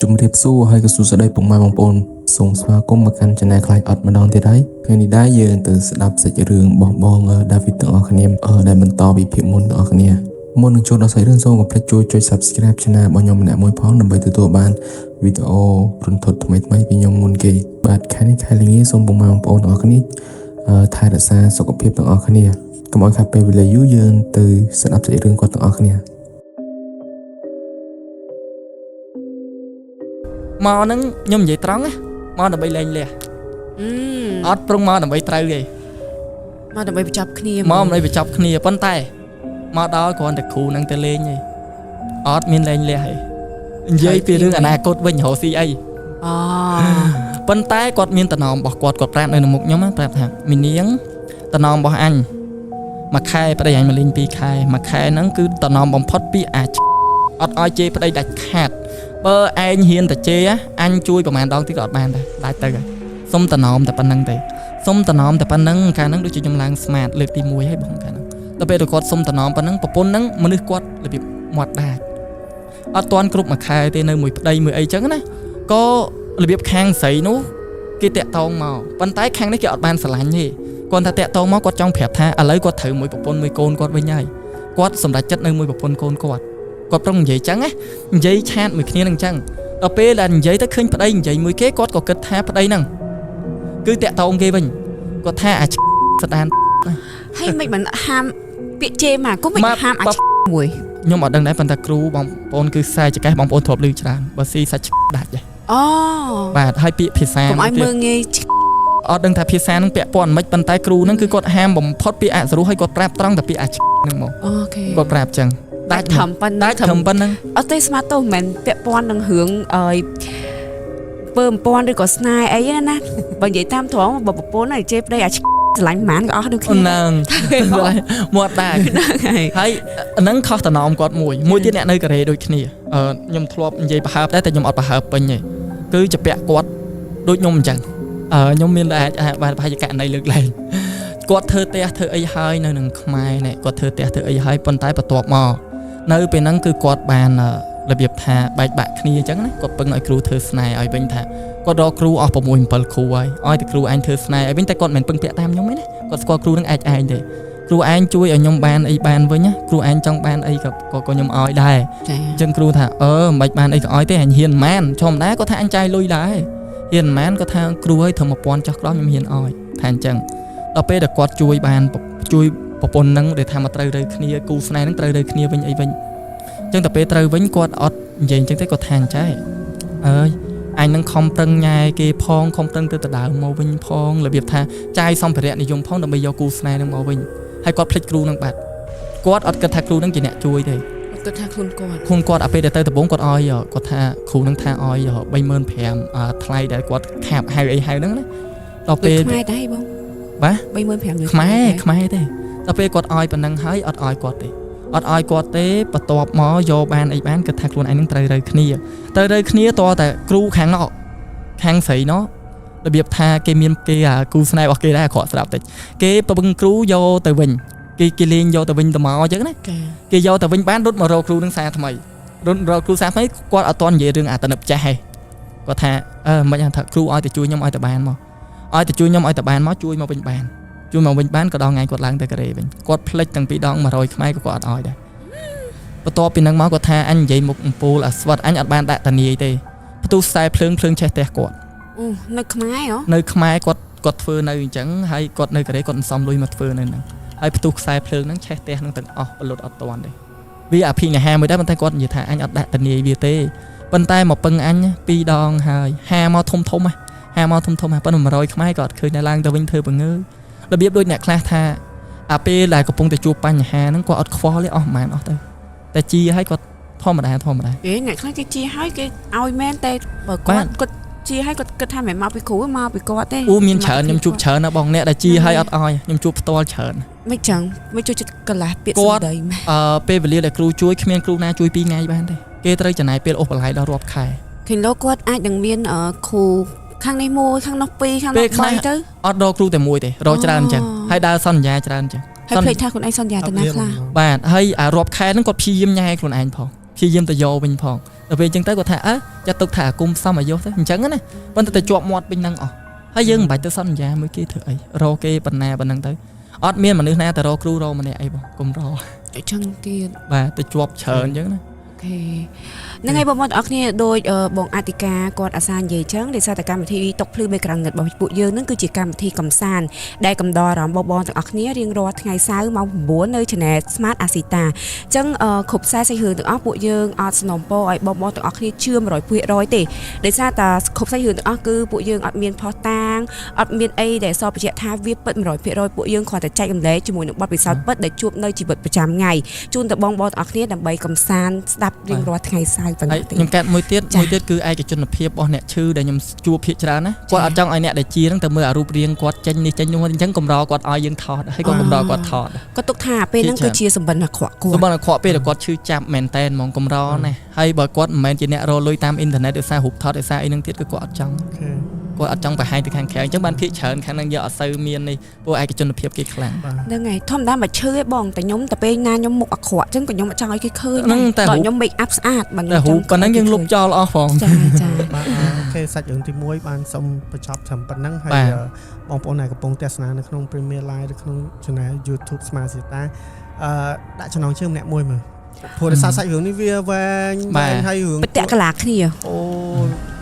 ជំរាបសួរហើយក៏សួស្តីពុកម៉ែបងប្អូនសូមស្វាគមន៍មកកាន់ Channel ខ្លាចអត់ម្ដងទៀតហើយថ្ងៃនេះដែរយើងទៅស្ដាប់សាច់រឿងរបស់បងដាវីតទាំងអស់គ្នាដែលបន្តពីភាគមុនទាំងអស់គ្នាមុននឹងចូលដល់សាច់រឿងសូមកុំភ្លេចជួយចុច Subscribe Channel របស់ខ្ញុំម្នាក់មួយផងដើម្បីទទួលបានវីដេអូរន្ធត់ថ្មីៗពីខ្ញុំមុនគេបាទខែនេះខែល្ងាសូមពុកម៉ែបងប្អូនទាំងអស់គ្នាថែរក្សាសុខភាពទាំងអស់គ្នាកុំឲ្យខាតពេលវេលាយូរយើងទៅស្ដាប់សាច់រឿងគាត់ទាំងអស់គ្នា មកហ្នឹងខ្ញុំនិយាយត្រង់ណាមកដើម្បីលែងលះអត់ប្រុងមកដើម្បីត្រូវទេ មកដើម្បីបញ្ចប់គ្នា មកដើម្បីបញ្ចប់គ្នាប៉ុន្តែមកដល់គ្រាន់តែគ្រូហ្នឹងទៅលេងទេអត់មានលែងលះទេនិយាយពីរឿងអនាគតវិញរកស៊ីអី អូ ប៉ុន្តែគាត់មានតំណមរបស់គាត់គាត់ប្រាប់នៅមុខខ្ញុំប្រាប់ថាមីនាងតំណមរបស់អញមួយខែប្តីអញមកលេង2ខែមួយខែហ្នឹងគឺតំណមបំផុតពីអាចអត់ឲ្យជេរប្តីដាច់ខាតបើឯងហ៊ានតែជេរអញជួយប្រហែលដងទៀតក៏អត់បានដែរដាច់ទៅហើយសុំតំណមតែប៉ុណ្្នឹងទេសុំតំណមតែប៉ុណ្្នឹងកាលហ្នឹងដូចជាខ្ញុំឡើងស្មាតលើកទី1ហើយបងកាលហ្នឹងដល់ពេលគាត់សុំតំណមប៉ុណ្្នឹងប្រពន្ធហ្នឹងមនុស្សគាត់របៀបមាត់ដាច់អត់ទាន់គ្រប់មួយខែទេនៅមួយប្តីមួយអីចឹងណាក៏របៀបខាងស្រីនោះគេតាក់តងមកប៉ុន្តែខាងនេះគេអត់បានស្រឡាញ់ទេគាត់ថាតាក់តងមកគាត់ចង់ប្រាប់ថាឥឡូវគាត់ត្រូវមួយប្រពន្ធមួយកូនគាត់វិញហើយគាត់សម្រេចចិត្តនៅមួយប្រពន្ធកូនគាត់គាត់ប្រុងនិយាយចឹងណានិយាយឆាតមួយគ្នានឹងចឹងដល់ពេលដែលនិយាយទៅឃើញប្តីនិយាយមួយគេគាត់ក៏គិតថាប្តីហ្នឹងគឺតាក់តងគេវិញគាត់ថាអាស្ដាន ហើយមិនបានហាមពាក្យជេរមកក៏មិនហាមអាមួយ ខ្ញុំអត់ដឹងដែរប៉ុន្តែគ្រូបងប្អូនគឺខ្សែចកេះបងប្អូនធ្លាប់ឮច្រើនបើស៊ីសាច់ដាច់ អូ បាទហើយពាក្យភាសា កុំឲ្យមើងងាយ អត់ដឹងថាភាសានឹងពាក់ព័ន្ធមិនប៉ុន្តែគ្រូនឹងគឺគាត់ហាមបំផុតពាក្យអសរោះហើយគាត់ប្រាប់ត្រង់តែពាក្យអានឹងមក OK គាត់ប្រាប់ចឹងដាច់ធំប៉ុណ្ណឹង ដាច់ធំប៉ុណ្ណឹង អត់ទេស្មាតទោសមិនមែនពាក់ព័ន្ធនឹងរឿងអើយពើបំពន់ឬក៏ស្នេហ៍អីណាបើនិយាយតាមត្រង់បើប្រពន្ធឲ្យជេរប្តីអាស្រឡាញ់ប្រហែលក៏អស់ដូចគ្នា ហ្នឹងមាត់ដែរហើយហ្នឹងខុសតំណមគាត់មួយមួយទៀតអ្នកនៅកូរ៉េដូចគ្នាខ្ញុំធ្លាប់និយាយប្រហើបដែរតែខ្ញុំអត់ប្រហើបពេញទេគឺជាពាក់គាត់ដូចខ្ញុំអញ្ចឹងខ្ញុំមានអាចបានប្រហែលជាករណីលើកលែងគាត់ធ្វើផ្ទះធ្វើអីហើយនៅនឹងខ្មែរនេះគាត់ធ្វើផ្ទះធ្វើអីហើយប៉ុន្តែបន្ទាប់មកនៅពេលហ្នឹងគឺគាត់បានរបៀបថាបែកបាក់គ្នាអញ្ចឹងណាគាត់ពឹងឲ្យគ្រូធ្វើស្នេហ៍ឲ្យវិញថាគាត់រកគ្រូអស់6 7គ្រូហើយឲ្យតែគ្រូឯងធ្វើស្នេហ៍ឲ្យវិញតែគាត់មិនពឹងពាក់តាមខ្ញុំទេណាគាត់ស្គាល់គ្រូនឹងឯងឯងទេគ្រូឯងជួយឲ្យខ្ញុំបានអីបានវិញណាគ្រូឯងចង់បានអីក៏ខ្ញុំឲ្យដែរអញ្ចឹងគ្រូថាមិនបានអីក៏ឲ្យទេអញហ៊ានប៉ុន្មានធម្មតាគាត់ថាអញចាយលុយដែរហ៊ានប៉ុន្មានគាត់ថាគ្រូឲ្យត្រឹម1000ចុះក្រោមខ្ញុំហ៊ានឲ្យថាអញ្ចឹងដល់ពេលដែលគាត់ជួយបានជួយប្រពន្ធនឹងដែលថាមកត្រូវរើគ្នាគូស្នេហ៍នឹងត្រូវរើគ្នាវិញអីវិញអញ្ចឹងតែពេលត្រូវវិញគាត់អត់និយាយអញ្ចឹងទេគាត់ថាអញ្ចេះអើយអញនឹងខំប្រឹងញ៉ែគេផងខំប្រឹងទៅដដើមមកវិញផងរបៀបថាចាយសម្ភារៈនិយមផងដើម្បីយកគូស្នេហ៍នឹងមកវិញហើយគាត់ភ្លេចគ្រូនឹងបាត់គាត់អត់គិតថាគ្រូនឹងជាអ្នកជួយទេ គាត់គិតថាខ្លួនគាត់ ខ្លួនគាត់អាពេលដែលទៅដំបូងគាត់ឲ្យគាត់ថាគ្រូនឹងថាឲ្យ 35,000 ថ្លៃដែលគាត់ខាបហៅអីហៅហ្នឹងណាដល់ពេល ខ្មែរដែរបង បាទ 35,000 ខ្មែរខ្មែរទេដល់ពេលគាត់ឲ្យប៉ុណ្ណឹងហើយអត់ឲ្យគាត់ទេអត់ឲ្យគាត់ទេបន្ទាប់មកយកបានអីបានគិតថាខ្លួនឯងនឹងត្រូវរើគ្នាត្រូវរើគ្នាតតែគ្រូខាងនោះខាងស្រីនោះរបៀបថាគេមានគេអាគូស្នេហ៍របស់គេដែរអាក្រក់ស្រាប់តិចគេពឹងគ្រូយកទៅវិញគេលេងយកទៅវិញទៅមកអញ្ចឹងណាគេយកទៅវិញបានរត់មករកគ្រូនឹងសារថ្មីរត់រកគ្រូសារថ្មីគាត់អត់ទាន់និយាយរឿងអាតនឹបចាស់ទេគាត់ថាមិនថាគ្រូឲ្យទៅជួយខ្ញុំឲ្យទៅបានមកឲ្យទៅជួយខ្ញុំឲ្យទៅបានមកជួយមកវិញបានជួយមកវិញបានក៏ដល់ថ្ងៃគាត់ឡើងទៅកូរ៉េវិញគាត់ភ្លេចតាំងពីដង100ខ្មែរក៏គាត់អត់ឲ្យដែរបន្ទាប់ពីនឹងមកគាត់ថាអញនិយាយមុខអំពូលអាស្វិតអញអត់បានដាក់តានាយទេផ្ទុះខ្សែភ្លើងភ្លើងឆេះផ្ទះគាត់ អូនៅខ្មែរហ៎ នៅខ្មែរគាត់គាត់ធ្វើនៅអញ្ចឹងហើយគាត់នៅកូរ៉េគាត់សំលុយមកធ្វើនៅហ្នឹងហើយផ្ទុះខ្សែភ្លើងហ្នឹងឆេះផ្ទះហ្នឹងទាំងអស់បលុតអត់តាន់ទេវាអភិនិហាមួយដែរប៉ុន្តែគាត់និយាយថាអញអត់ដាក់តានាយវាទេប៉ុន្តែមកពឹងអញពីរដងហើយហាមកធំធំហាមកធំធំប៉ុន្តែ100ខ្មែរក៏អត់ឃើញតែឡើងទៅវិញធ្វើបង្ងើរបៀបដូចអ្នកខ្លះថាអាពេលដែលកំពុងតែជួបបញ្ហាហ្នឹងគាត់អត់ខ្វល់ទេអស់ប្រហែលអស់ទៅតែជាឲ្យគាត់ធម្មតាធម្មតា គេអ្នកខ្លះគេជាឲ្យគេឲ្យមែនតែបើគាត់គាត់ជាឲ្យគាត់គិតថាមិនមកពីគ្រូមកពីគាត់ទេ អូមានច្រើនខ្ញុំជួបច្រើនណាបងអ្នកដែលជាឲ្យអត់ឲ្យខ្ញុំជួបផ្ទាល់ច្រើន មិនចឹងមិនជួយចិត្តកន្លះពាក្យសម្ដីមែន ពេលវេលាដែលគ្រូជួយគ្មានគ្រូណាជួយ2ថ្ងៃបានទេគេត្រូវចំណាយពេលអូសបន្លាយដល់រាប់ខែ ឃើញលោកគាត់អាចនឹងមានគ្រូខាងនេះមួយខាងនោះពីរខាងនោះ3ទៅ អត់រកគ្រូតែមួយទេរកច្រើនអញ្ចឹងហើយដើរសន្យាច្រើនអញ្ចឹង ហើយភ្លេចថាខ្លួនឯងសន្យាតាណាខ្លះ បាទហើយអារាប់ខែហ្នឹងគាត់ព្យាយាមញ៉ែខ្លួនឯងផងព្យាយាមទៅយកវិញផង ដល់ពេលអញ្ចឹងទៅគាត់ថាអើចាត់ទុកថាអាគមផ្សំអាយុទៅអញ្ចឹងណាប៉ុន្តែទៅជាប់មាត់ពេញហ្នឹងអស់ហើយយើងមិនបាច់ទៅសន្យាមួយគេធ្វើអីរកគេប៉ុណ្ណាប៉ុណ្ណឹងទៅអត់មានមនុស្សណាទៅរកគ្រូរកម្នាក់អីបងកុំរក អញ្ចឹងទៀត បាទទៅជាប់ច្រើនអញ្ចឹងណា OK ហ្នឹងហើយបងប្អូនទាំងអស់គ្នាដូចបងអធិការគាត់អាសានិយាយចឹងដោយសារតែកម្មវិធីតុកភ្លឺ background ងឹតរបស់ពួកយើងហ្នឹងគឺជាកម្មវិធីកំសាន្តដែលកំដរអារម្មណ៍បងប្អូនទាំងអស់គ្នារៀងរាល់ថ្ងៃសៅរ៍ម៉ោង9នៅ Channel Smart Asita អញ្ចឹងគ្រប់ខ្សែសាច់រឿងទាំងអស់ពួកយើងអត់សំណូមពរឲ្យបងប្អូនទាំងអស់គ្នាជឿ100%ទេដោយសារតែគ្រប់សាច់រឿងទាំងអស់គឺពួកយើងអត់មានភស្តុតាងអត់មានអីដែលសបញ្ជាក់ថាវាពិត100%ពួកយើងគ្រាន់តែចែករំលែកជាមួយនឹងបទពិសោធន៍ពិតដែលជួបនៅជីវិតប្រចាំថ្ងៃជូនទៅបងប្អូនទាំងអស់គ្នាដើម្បីកំសាន្តស្ដាប់រៀងរាល់ថ្ងៃសៅរ៍ប៉ុណ្ ហើយ ណោះទេ ខ្ញុំកាត់មួយទៀត ចា៎ មួយទៀតគឺឯកជនភាពរបស់អ្នកឈឺដែលខ្ញុំជួបភាគច្រើនណាគាត់អត់ចង់ឲ្យអ្នកដែលជាហ្នឹងទៅមើលអារូបរាងគាត់ចេញនេះចេញនោះអញ្ចឹងកម្រគាត់ឲ្យយើងថតហើយក៏កម្រគាត់ថត គាត់ទុកថាពេលហ្នឹងគឺជាសម្បត្តិអាក្រក់គាត់ សម្បត្តិអាក្រក់ពេលដែលគាត់ឈឺចាប់មែនតែនហ្មងកម្រណាស់ហើយបើគាត់មិនមែនជាអ្នករកលុយតាមអ៊ីនធឺណិតដោយសាររូបថតដោយសារអីហ្នឹងទៀតគឺគាត់អត់ចង់ OK គាត់អត់ចង់បង្ហាញទៅខាងក្រៅអញ្ចឹងបានភាគច្រើនខាងហ្នឹងយកអត់សូវមាននេះពួកឯកជនភាពគេខ្លាំង បាទ ហ្នឹងហើយធម្មតាមកឈឺឯងបងតែខ្ញុំតែពេលណាខ្ញុំមុខអាក្រក់អញ្ចឹងក៏ខ្ញុំអត់ចង់ឲ្យគេឃើញ ហ្នឹងតែ បើ រូប ខ្ញុំ make up ស្អាតបើ តែរូបប៉ុណ្ណឹងយើងលុបចោលអស់ផង ចាចា បាទ OK សាច់រឿងទី1បានសូមបញ្ចប់ត្រឹមប៉ុណ្ណឹងហើយ បាទ បងប្អូនដែលកំពុងទស្សនានៅក្នុង Premier Live ឬក្នុង Channel YouTube Smart Sita ដាក់ចំណងជើងម្នាក់មួយមើលព្រោះដោយសារសាច់រឿងនេះវាវែងវែងហើយរឿង បតកលាគ្នា អូ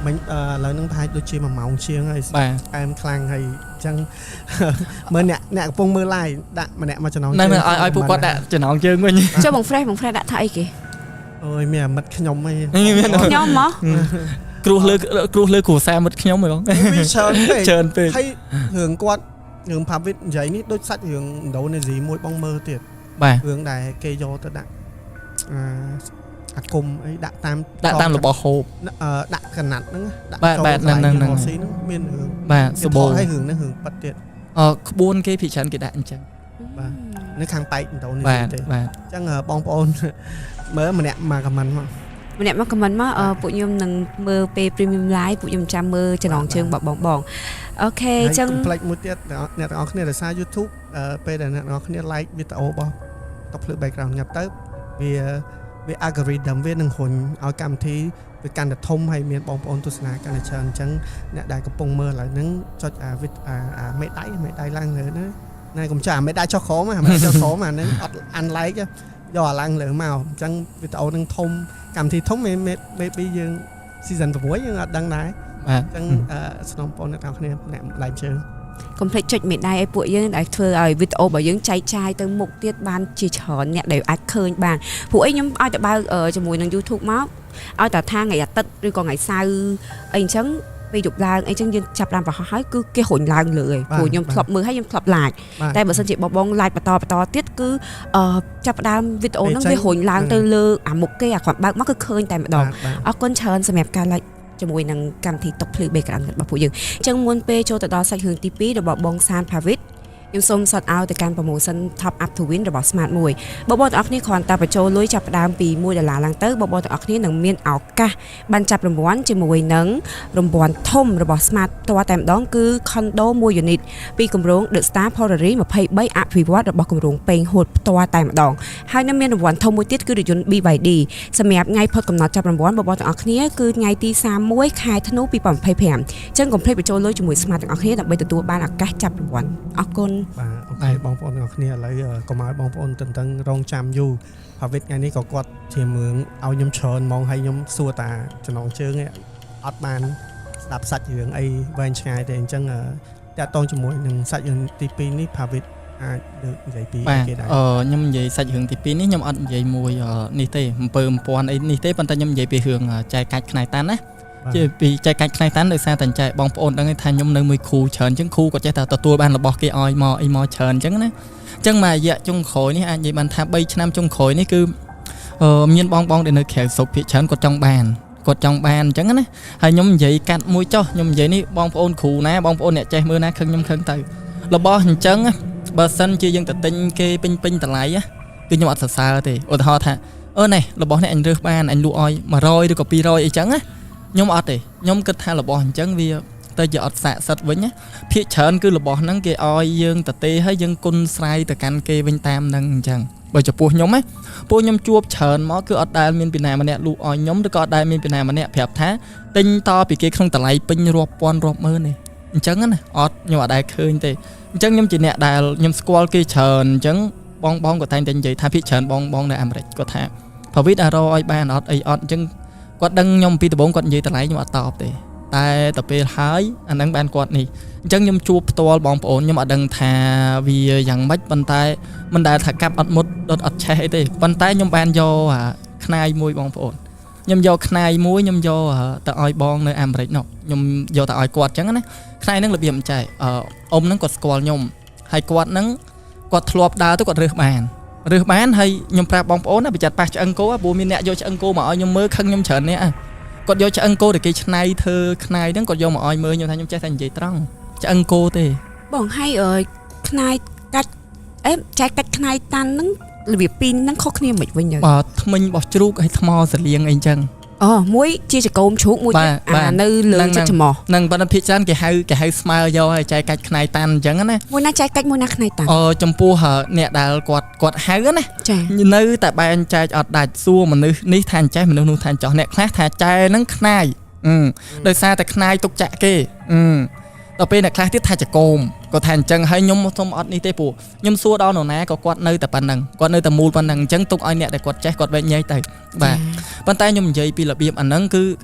មិញឥឡូវហ្នឹងប្រហែលដូចជា1ម៉ោងជាងហើយ បាទ អែមខ្លាំងហើយអញ្ចឹង មើលអ្នកអ្នកកំពុងមើល live ដាក់ម្នាក់មកចំណង ហ្នឹងឲ្យឲ្យពួកគាត់ដាក់ចំណងជើងវិញ ចុះបង fresh បង fresh ដាក់ថាអីគេ អូយមានអាមិត្តខ្ញុំអី មាន ខ្ញុំមក គ្រោះលើគ្រោះលើគ្រួសារមិត្តខ្ញុំហ៎បង វាច្រើនពេក ច្រើនពេក ហើយរឿងគាត់រឿង Pavit និយាយនេះដូចសាច់រឿងឥណ្ឌូនេស៊ីមួយបងមើលទៀត បាទ រឿងដែលគេយកទៅដាក់អាអាគមអីដាក់តាម ដាក់តាមរបស់ហូប ដាក់កណាត់ហ្នឹងដាក់ បាទបាទ ចូល ហ្នឹងហ្នឹង កន្លែងស៊ីហ្នឹងមានរឿង បាទសបោ គេថតឲ្យរឿងហ្នឹងរឿងប៉ិតទៀត អក្បួនគេភាគច្រើនគេដាក់អញ្ចឹង បាទនៅខាងប៉ែកឥណ្ឌូនេ បាទ ស៊ីទេ បាទ អញ្ចឹងបងប្អូន មើលម្នាក់មក comment មក ម្នាក់មក comment មកពួកខ្ញុំនឹងមើលពេល premium live ពួកខ្ញុំចាំមើលចំណងជើងរបស់បងបង OK អញ្ចឹង ហើយកុំភ្លេចមួយទៀតអ្នកទាំងអស់គ្នាដោយសារ YouTube ពេលដែលអ្នកទាំងអស់គ្នា like វីដេអូរបស់តុភ្លឺ background ញាប់ទៅវាវា algorithm វានឹងរុញឲ្យកម្មវិធីវាកាន់តែធំហើយមានបងប្អូនទស្សនាកាន់តែច្រើនអញ្ចឹងអ្នកដែលកំពុងមើលឥឡូវហ្នឹងចុចអាវិអាអាមេដៃមេដៃឡើងលើណាណែកុំចាអាមេដៃចុះក្រោមអាមេដៃចុះក្រោមអាហ្នឹងអត់ unlike ទេយកអាឡើងលើមកអញ្ចឹងវីដេអូហ្នឹងធំកម្មវិធីធំ maybe យើង season 6យើងអត់ដឹងដែរ បាទ អញ្ចឹងស្នំបងប្អូនអ្នកទាំងអស់គ្នាអ្នកឡៃជើង កុំភ្លេចចុចមេដៃឲ្យពួកយើងដែលធ្វើឲ្យវីដេអូរបស់យើងចែកចាយទៅមុខទៀតបានជាច្រើនអ្នកដែលអាចឃើញបានព្រោះអីខ្ញុំឲ្យតែបើកជាមួយនឹង YouTube មកឲ្យតែថាថ្ងៃអាទិត្យឬក៏ថ្ងៃសៅរ៍អីអញ្ចឹងពេលយប់ឡើងអីចឹងយើងចាប់តាមប្រហោះហើយគឺគេរុញឡើងលើឯងព្រោះខ្ញុំធ្លាប់មើលហើយខ្ញុំធ្លាប់ like បាទ តែបើសិនជាបងបង like បន្តបន្តទៀតគឺចាប់ផ្ដើមវីដេអូហ្នឹងវារុញឡើងទៅលើអាមុខគេអាគាត់បើកមកគឺឃើញតែម្ដង បាទបាទ អរគុណច្រើនសម្រាប់ការ like ជាមួយនឹងកម្មវិធីតុភ្លឺ background របស់ពួកយើងអញ្ចឹងមុនពេលចូលទៅដល់សាច់រឿងទី2របស់បងសានផាវិតខ្ញុំសូមសតឲ្យទៅកាន់ promotion top up to win របស់ Smart មួយបងប្អូនទាំងអស់គ្នាគ្រាន់តែបញ្ចូលលុយចាប់ផ្ដើមពី1ដុល្លារឡើងទៅបងប្អូនទាំងអស់គ្នានឹងមានឱកាសបានចាប់រង្វាន់ជាមួយនឹងរង្វាន់ធំរបស់ Smart ផ្ទាល់តែម្ដងគឺ condo 1 unit ពីគម្រោង The Star Polary 23អភិវឌ្ឍរបស់គម្រោងពេងហួតផ្ទាល់តែម្ដងហើយនឹងមានរង្វាន់ធំមួយទៀតគឺរថយន្ត BYD សម្រាប់ថ្ងៃផុតកំណត់ចាប់រង្វាន់បងប្អូនទាំងអស់គ្នាគឺថ្ងៃទី31ខែធ្នូ2025អញ្ចឹងកុំភ្លេចបញ្ចូលលុយជាមួយ Smart ទាំងអស់គ្នាដើម្បីទទួលបានឱកាសចាប់រង្វាន់អរគុណ បាទ OK បងប្អូនទាំងអស់គ្នាឥឡូវកុំឲ្យបងប្អូនតន្ទឹងរងចាំយូរផាវិតថ្ងៃនេះក៏គាត់ជាមឿងឲ្យខ្ញុំច្រើនហ្មងហើយខ្ញុំសួរតាចំណងជើងឯងអត់បានស្ដាប់សាច់រឿងអីវែងឆ្ងាយទេអញ្ចឹងតាក់ទងជាមួយនឹងសាច់រឿងទី2នេះផាវិតអាចលើកនិយាយពី បាទ គេដែរ ខ្ញុំនិយាយសាច់រឿងទី2នេះខ្ញុំអត់និយាយមួយនេះទេអំពើអំពាន់អីនេះទេប៉ុន្តែខ្ញុំនិយាយពីរឿងចែកកាច់ខ្នែតាន់ណាជាពីចែកកាច់ខ្នែតាន់ដោយសារតែចែកបងប្អូនដឹងថាខ្ញុំនៅមួយគ្រូច្រើនអញ្ចឹងគ្រូក៏ចេះតែទទួលបានរបស់គេឲ្យមកអីមកច្រើនអញ្ចឹងណាអញ្ចឹងមួយរយៈចុងក្រោយនេះអាចនិយាយបានថា3ឆ្នាំចុងក្រោយនេះគឺមានបងបងដែលនៅក្រៅស្រុកភាគច្រើនគាត់ចង់បានគាត់ចង់បានអញ្ចឹងណាហើយខ្ញុំនិយាយកាត់មួយចុះខ្ញុំនិយាយនេះបងប្អូនគ្រូណាបងប្អូនអ្នកចេះមើលណាខឹងខ្ញុំខឹងទៅរបស់អញ្ចឹងបើសិនជាយើងទៅទិញគេពេញពេញតម្លៃគឺខ្ញុំអត់សរសើរទេឧទាហរណ៍ថាអឺនេះរបស់នេះអញរើសបានអញលក់ឲ្យ100ឬក៏200អីចឹងណាខ្ញុំអត់ទេខ្ញុំគិតថារបស់អញ្ចឹងវាទៅជាអត់ស័ក្តិសិទ្ធវិញណាភាគច្រើនគឺរបស់ហ្នឹងគេឲ្យយើងទៅទេហើយយើងគុណស្រ័យទៅកាន់គេវិញតាមហ្នឹងអញ្ចឹង បើចំពោះខ្ញុំណាពួកខ្ញុំជួបច្រើនមកគឺអត់ដែលមានពីណាម្នាក់លក់ឲ្យខ្ញុំឬក៏អត់ដែលមានពីណាម្នាក់ប្រាប់ថាទិញតពីគេក្នុងតម្លៃពេញរាប់ពាន់រាប់ម៉ឺនទេអញ្ចឹងណាអត់ខ្ញុំអត់ដែលឃើញទេអញ្ចឹងខ្ញុំជាអ្នកដែលខ្ញុំស្គាល់គេច្រើនអញ្ចឹងបងបងក៏តែងតែនិយាយថាភាគច្រើនបងបងនៅអាមេរិកគាត់ថាផាវិតអារឲ្យបានអត់អីអត់អញ្ចឹងគាត់ដឹងខ្ញុំពីដំបូងគាត់និយាយតម្លៃខ្ញុំអត់តបទេតែទៅពេលហើយអាហ្នឹងបានគាត់នេះអញ្ចឹងខ្ញុំជួបផ្ទាល់បងប្អូនខ្ញុំអត់ដឹងថាវាយ៉ាងម៉េចប៉ុន្តែមិនដែលថាកាប់អត់មុតដុតអត់ឆេះអីទេប៉ុន្តែខ្ញុំបានយកអាខ្នាយមួយបងប្អូនខ្ញុំយកខ្នាយមួយខ្ញុំយកទៅឲ្យបងនៅអាមេរិកនោះខ្ញុំយកទៅឲ្យគាត់អញ្ចឹងណាខ្នាយហ្នឹងរបៀបអញ្ចេះអ៊ំហ្នឹងគាត់ស្គាល់ខ្ញុំហើយគាត់ហ្នឹងគាត់ធ្លាប់ដើរទៅគាត់រើសបានរើសបានហើយខ្ញុំប្រាប់បងប្អូនណាប្រចាំប៉ះឆ្អឹងគោព្រោះមានអ្នកយកឆ្អឹងគោមកឲ្យខ្ញុំមើលខឹងខ្ញុំច្រើនអ្នកគាត់យកឆ្អឹងគោដែលគេឆ្នៃធ្វើខ្នាយហ្នឹងគាត់យកមកឲ្យមើលខ្ញុំថាខ្ញុំចេះតែនិយាយត្រង់ឆ្អឹងគោទេ បងហើយអើយខ្នាយកាច់អេចែកកាច់ខ្នាយតាន់ហ្នឹងរបៀបពីរហ្នឹងខុសគ្នាមិនវិញទៅ បាទថ្មិញរបស់ជ្រូកហើយថ្មសលៀងអីចឹង អូមួយជាចកោមជ្រូកមួយ បាទ ទៀត បាទ អានៅលើ ហ្នឹង ចិត្តច្រមុះ ហ្នឹងប៉ុន្តែភាគច្រើនគេហៅគេហៅស្មើយកហើយចែកកាច់ខ្នាយតាន់អញ្ចឹងណា មួយណាចែកកាច់មួយណាខ្នាយតាន់ អឺចំពោះអ្នកដែលគាត់គាត់ហៅណា ចា នៅតែបែងចែកអត់ដាច់សួរមនុស្សនេះថាអញ្ចេះមនុស្សនោះថាអញ្ចោះអ្នកខ្លះថាចែហ្នឹងខ្នាយអឺដោយសារតែខ្នាយទុកចាក់គេអឺដល់ពេលអ្នកខ្លះទៀតថាចកោមគាត់ថាអញ្ចឹងហើយខ្ញុំសុំអត់នេះទេព្រោះខ្ញុំសួរដល់នរណាក៏គាត់នៅតែប៉ុណ្្នឹងគាត់នៅតែមូលប៉ុណ្្នឹងអញ្ចឹងទុកឲ្យអ្នកដែលគាត់ចេះគាត់វែកញែកទៅបាទប៉ុន្តែខ្ញុំនិយាយពីរបៀបអាហ្នឹងគឺ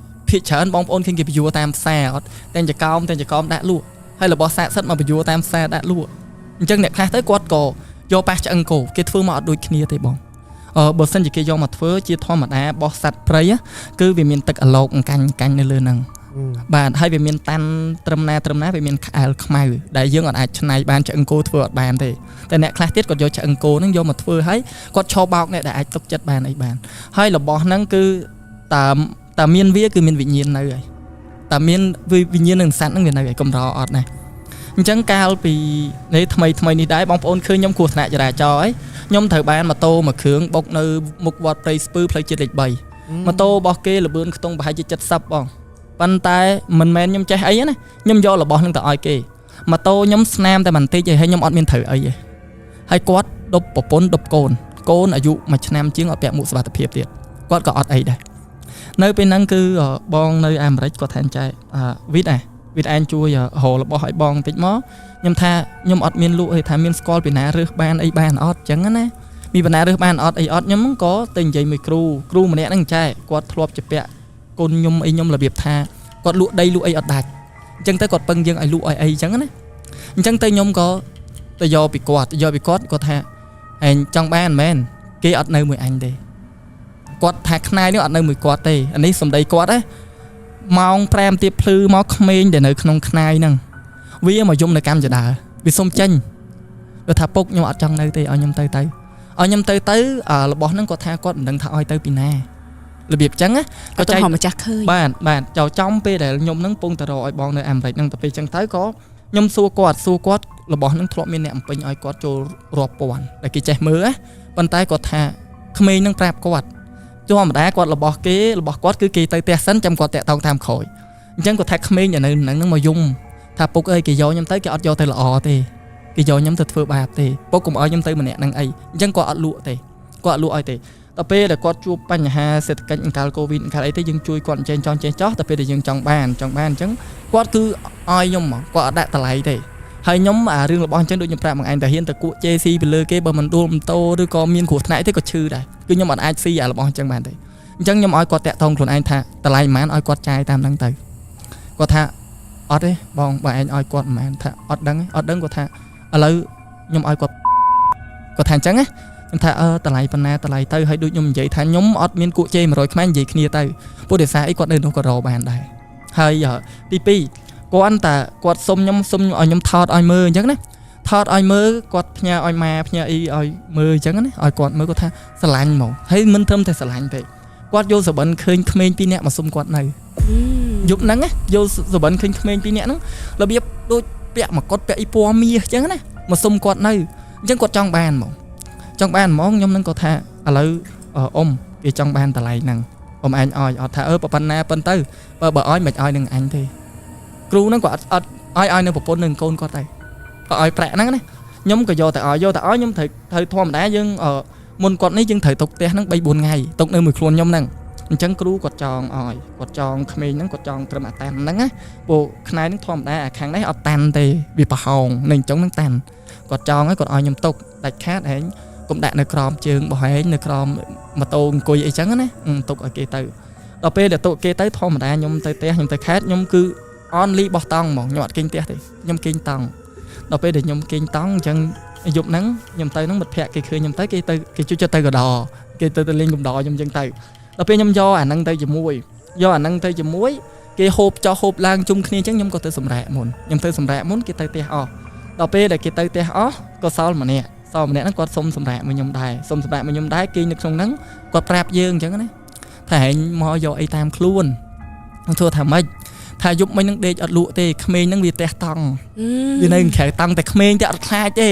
ភាគច្រើនបងប្អូនឃើញគេបញ្យួរតាមផ្សារអត់តែចកោមតែចកោមដាក់លក់ហើយរបស់សាកសិតមកបញ្យួរតាមផ្សារដាក់លក់អញ្ចឹងអ្នកខ្លះទៅគាត់ក៏យកប៉ះឆ្អឹងគោគេធ្វើមកអត់ដូចគ្នាទេបងអឺបើសិនជាគេយកមកធ្វើជាធម្មតាបោះសត្វព្រៃáគឺវាមានទឹកអាឡោកអង្កាញ់អង្កាញ់នៅលើហ្នឹងបាទហើយវាមានតាន់ត្រឹមណាត្រឹមណាវាមានក្អែលខ្មៅដែលយើងអត់អាចច្នៃបានឆ្អឹងគោធ្វើអត់បានទេតែអ្នកខ្លះទៀតគាត់យកឆ្អឹងគោហ្នឹងយកមកធ្វើហើយគាត់ឈរបោកអ្នកដែលអាចទុកចិត្តបានអីបានហើយរបស់ហ្នឹងគឺតាមតាមានវាគឺមានវិញ្ញាណនៅហើយតាមានវិញ្ញាណនឹងសត្វហ្នឹងវានៅហើយកម្រអត់ណាអញ្ចឹងកាលពីនេះថ្មីថ្មីនេះដែរបងប្អូនឃើញខ្ញុំគ្រោះថ្នាក់ចរាចរណ៍ហើយខ្ញុំត្រូវបានម៉ូតូមួយគ្រឿងបុកនៅមុខវត្តព្រៃស្ពឺផ្លូវជាតិលេខ3ម៉ូតូរបស់គេលបឿនខ្ទង់ប្រហែលជា70បងប៉ុន្តែមិនមែនខ្ញុំចេះអីណាខ្ញុំយករបស់នឹងទៅឲ្យគេម៉ូតូខ្ញុំស្នាមតែបន្តិចឯងហើយខ្ញុំអត់មានត្រូវអីទេហើយគាត់ដប់ប្រពន្ធដប់កូនកូនអាយុ1ឆ្នាំជាងអត់ពាក់មួកសុវត្ថិភាពទៀតគាត់ក៏អត់អីដែរនៅពេលហ្នឹងគឺបងនៅអាមេរិកគាត់ថាចែវីតវីតឯងជួយរករបស់ឲ្យបងបន្តិចមកខ្ញុំថាខ្ញុំអត់មានលក់ទេថាមានស្គាល់ពីណារើសបានអីបានអត់ចឹងណាមានបណ្ណារើសបានអត់អីអត់ខ្ញុំក៏ទៅនិយាយមួយគ្រូគ្រូម្នាក់ហ្នឹងចែគាត់ធ្លាប់ជាពាក់កូនខ្ញុំអីខ្ញុំរបៀបថាគាត់លក់ដីលក់អីអត់ដាច់អញ្ចឹងទៅគាត់ពឹងយើងឲ្យលក់ឲ្យអីអញ្ចឹងណាអញ្ចឹងទៅខ្ញុំក៏ទៅយកពីគាត់យកពីគាត់គាត់ថាឯងចង់បានមែនគេអត់នៅមួយអញទេគាត់ថាខ្នាយនេះអត់នៅមួយគាត់ទេអានេះសំដីគាត់ណាម៉ោង5ទៀបភ្លឺមកក្មេងដែលនៅក្នុងខ្នាយហ្នឹងវាមកយំនៅកម្មចដាវាសុំចេញវាថាពុកខ្ញុំអត់ចង់នៅទេឲ្យខ្ញុំទៅទៅឲ្យខ្ញុំទៅទៅរបស់ហ្នឹងគាត់ថាគាត់មិនដឹងថាឲ្យទៅពីណារបៀបចឹងណា ក៏ចែកម្ចាស់ឃើញ បាទបាទចៅចំពេលដែលខ្ញុំហ្នឹងពងទៅរកឲ្យបងនៅអាមេរិកហ្នឹងទៅពេលចឹងទៅក៏ខ្ញុំសួរគាត់សួរគាត់របស់ហ្នឹងធ្លាប់មានអ្នកអំពេញឲ្យគាត់ចូលរាប់ពាន់ដែលគេចេះមើលណាប៉ុន្តែគាត់ថាក្មេងហ្នឹងប្រាប់គាត់ធម្មតាគាត់របស់គេរបស់គាត់គឺគេទៅផ្ទះសិនចាំគាត់តាក់តងតាមក្រោយអញ្ចឹងគាត់ថាក្មេងដែលនៅហ្នឹងមកយំថាពុកអើយគេយកខ្ញុំទៅគេអត់យកទៅល្អទេគេយកខ្ញុំទៅធ្វើបាបទេពុកកុំឲ្យខ្ញុំទៅម្នាក់ហ្នឹងអីអញ្ចឹងគាត់អត់លក់ទេគាត់អត់លក់ឲ្យទេដល់ពេលដែលគាត់ជួបបញ្ហាសេដ្ឋកិច្ចអង្កាលកូវីដអង្កាលអីទៅយើងជួយគាត់អញ្ចេះចង់ចេះចោះដល់ពេលដែលយើងចង់បានចង់បានអញ្ចឹងគាត់គឺឲ្យខ្ញុំហ្មងគាត់អត់ដាក់តម្លៃទេហើយខ្ញុំអារឿងរបស់អញ្ចឹងដូចខ្ញុំប្រាប់មកឯងតែហ៊ានទៅគក់ JC ពីលើគេបើមិនដួលម៉ូតូឬក៏មានគ្រោះថ្នាក់ទេក៏ឈឺដែរគឺខ្ញុំអត់អាចស៊ីអារបស់អញ្ចឹងបានទេអញ្ចឹងខ្ញុំឲ្យគាត់តាក់ទងខ្លួនឯងថាតម្លៃប៉ុន្មានឲ្យគាត់ចាយតាមហ្នឹងទៅគាត់ថាអត់ទេបងបើឯងឲ្យគាត់ប៉ុន្មានថាអត់ដឹងអត់ដឹងគាត់ថាឥឡូវខ្ញុំឲ្យគាត់គាត់ថាអញ្ចឹងណាខ្ញុំថាអឺតម្លៃប៉ុណ្ណាតម្លៃទៅហើយដូចខ្ញុំនិយាយថាខ្ញុំអត់មានគក់ជេ100ខ្មែរនិយាយគ្នាទៅពុទ្ធិសាអីគាត់នៅនោះក៏រកបានដែរហើយទី2គាត់តែគាត់សុំខ្ញុំសុំឲ្យខ្ញុំថតឲ្យមើលអញ្ចឹងណាថតឲ្យមើលគាត់ផ្ញើឲ្យម៉ែផ្ញើអីឲ្យមើលអញ្ចឹងណាឲ្យគាត់មើលគាត់ថាស្រឡាញ់ហ្មងហើយមិនត្រឹមតែស្រឡាញ់ទេគាត់យល់សបិនឃើញក្មេងពីរនាក់មកសុំគាត់នៅយប់ហ្នឹងណាយល់សបិនឃើញក្មេងពីរនាក់ហ្នឹងរបៀបដូចពាក់មកុដពាក់អីពណ៌មាសអញ្ចឹងណាមកសុំគាត់នៅអញ្ចឹងគាត់ចង់បានហ្មងចង់បានហ្មងខ្ញុំនឹងក៏ថាឥឡូវអ៊ំគេចង់បានតម្លៃហ្នឹងអ៊ំឯងឲ្យអត់ថាអឺប៉ុណ្ណាប៉ុណ្ទៅបើបើឲ្យមិនឲ្យនឹងអញទេគ្រូហ្នឹងក៏អត់អត់ឲ្យឲ្យនៅប្រពន្ធនឹងកូនគាត់ដែរក៏ឲ្យប្រាក់ហ្នឹងណាខ្ញុំក៏យកទៅឲ្យយកទៅឲ្យខ្ញុំត្រូវត្រូវធម្មតាយើង មុនគាត់នេះយើងត្រូវទុកផ្ទះហ្នឹង3 4ថ្ងៃទុកនៅមួយខ្លួនខ្ញុំហ្នឹងអញ្ចឹងគ្រូគាត់ចងឲ្យគាត់ចងក្មេងហ្នឹងគាត់ចងត្រឹមអាតាន់ហ្នឹងណាពួកខ្នែហ្នឹងធម្មតាអាខាងនេះអត់តាន់ទេវាប្រហោងនៅអញ្ចឹងហ្នឹងតាន់គាត់ចងឲ្យគាត់ឲ្យខ្ញុំទុកដាច់ខាតឯងកុំដាក់នៅក្រោមជើងរបស់ឯងនៅក្រោមម៉ូតូអង្គុយអីចឹងណាទុកឲ្យគេទៅដល់ពេលដែលទុកគេទៅធម្មតាខ្ញុំទៅផ្ទះខ្ញុំទៅខេត្តខ្ញុំគឺ only បោះតង់ហ្មងខ្ញុំអត់គេងផ្ទះទេខ្ញុំគេងតង់ដល់ពេលដែលខ្ញុំគេងតង់អញ្ចឹងយប់ហ្នឹងខ្ញុំទៅហ្នឹងមិត្តភក្តិគេឃើញខ្ញុំទៅគេទៅគេជួយចិត្តទៅកដោគេទៅទៅលេងកំដរខ្ញុំអញ្ចឹងទៅដល់ពេលខ្ញុំយកអាហ្នឹងទៅជាមួយយកអាហ្នឹងទៅជាមួយគេហូបចោះហូបឡើងជុំគ្នាអញ្ចឹងខ្ញុំក៏ទៅសម្រាកមុនខ្ញុំទៅសម្រាកមុនគេទៅផ្ទះអស់ដល់ពេលដែលគេទៅផ្ទះអស់ក៏សល់ម្នាក់សល់ម្នាក់ហ្នឹងគាត់សុំសម្រាកមួយខ្ញុំដែរសុំសម្រាកមួយខ្ញុំដែរគេនៅក្នុងហ្នឹងគាត់ប្រាប់យើងអញ្ចឹងណាថាឯងមកយកអីតាមខ្លួនខ្ញុំធ្វើថាម៉េចថាយប់មិញហ្នឹងដេកអត់លក់ទេក្មេងហ្នឹងវាទះតង់វានៅក្រៅតង់តែក្មេងទេអត់ខ្លាចទេ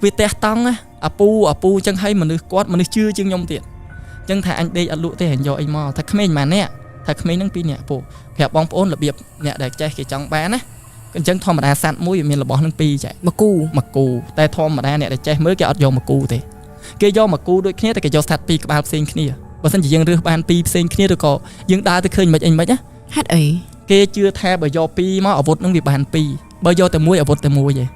វាទះតង់ណាអាពូអាពូអញ្ចឹងឲ្យមនុស្សគាត់មនុស្សជឿជាងខ្ញុំទៀតអញ្ចឹងថាអញដេកអត់លក់ទេអញយកអីមកថាក្មេងម៉ាអ្នកថាក្មេងហ្នឹងពីរអ្នកពូប្រាប់បងប្អូនរបៀបអ្នកដែលចេះគេចង់បានណាអញ្ចឹងធម្មតាសัตว์មួយវាមានរបស់នឹងពីរចា មកគូ មកគូតែធម្មតាអ្នកដែលចេះមើលគេអត់យកមកគូទេគេយកមកគូដូចគ្នាតែគេយកសัตว์ពីរក្បាលផ្សេងគ្នាបើសិនជាយើងរើសបានពីរផ្សេងគ្នាឬក៏យើងដើរទៅឃើញមិនអីមិនណា ហេតុអី គេជឿថាបើយកពីរមកអាវុធនឹងវាបានពីរបើយកតែមួយអាវុធតែមួយឯង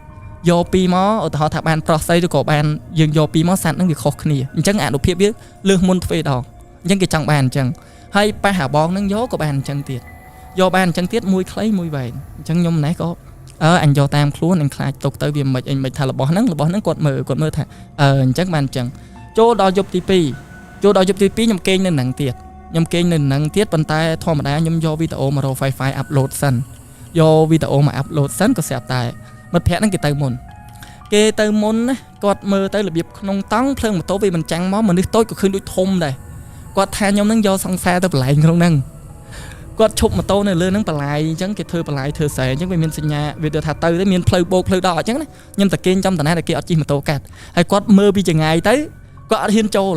យកពីរមកឧទាហរណ៍ថាបានប្រុសស្រីឬក៏បានយើងយកពីរមកសัตว์នឹងវាខុសគ្នាអញ្ចឹងអានុភាពវាលើសមុនទ្វេដងអញ្ចឹងគេចង់បានអញ្ចឹងហើយប៉ះអាបងនឹងយកក៏បានអញ្ចឹងទៀតយកបានអញ្ចឹងទៀតមួយខ្លីមួយវែងអញ្ចឹងខ្ញុំណេះក៏អញយកតាមខ្លួនអញខ្លាចទុកទៅវាមិនអីមិនថារបស់ហ្នឹងរបស់ហ្នឹងគាត់មើលគាត់មើលថាអញ្ចឹងបានអញ្ចឹងចូលដល់យប់ទី2ចូលដល់យប់ទី2ខ្ញុំគេងនៅហ្នឹងទៀតខ្ញុំគេងនៅហ្នឹងទៀតប៉ុន្តែធម្មតាខ្ញុំយកវីដេអូមករក Wi-Fi upload សិនយកវីដេអូមក upload សិនក៏ស្រាប់តែមិត្តភក្តិហ្នឹងគេទៅមុនគេទៅមុនណាគាត់មើលទៅរបៀបក្នុងតង់ភ្លើងម៉ូតូវាមិនចាំងមកមនុស្សតូចក៏ឃើញដូចធំដែរគាត់ថាខ្ញុំហ្នឹងយកសង្សារទៅបន្លែងក្នុងហ្នឹងគាត់ឈប់ម៉ូតូនៅលើហ្នឹងបន្លាយអញ្ចឹងគេធ្វើបន្លាយធ្វើស្រែអញ្ចឹងវាមានសញ្ញាវាទៅថាទៅទៅមានផ្លូវបោកផ្លូវដកអញ្ចឹងណាខ្ញុំតែគេងចំតាណាដែលគេអត់ជិះម៉ូតូកាត់ហើយគាត់មើលពីចងាយទៅគាត់អត់ហ៊ានចូ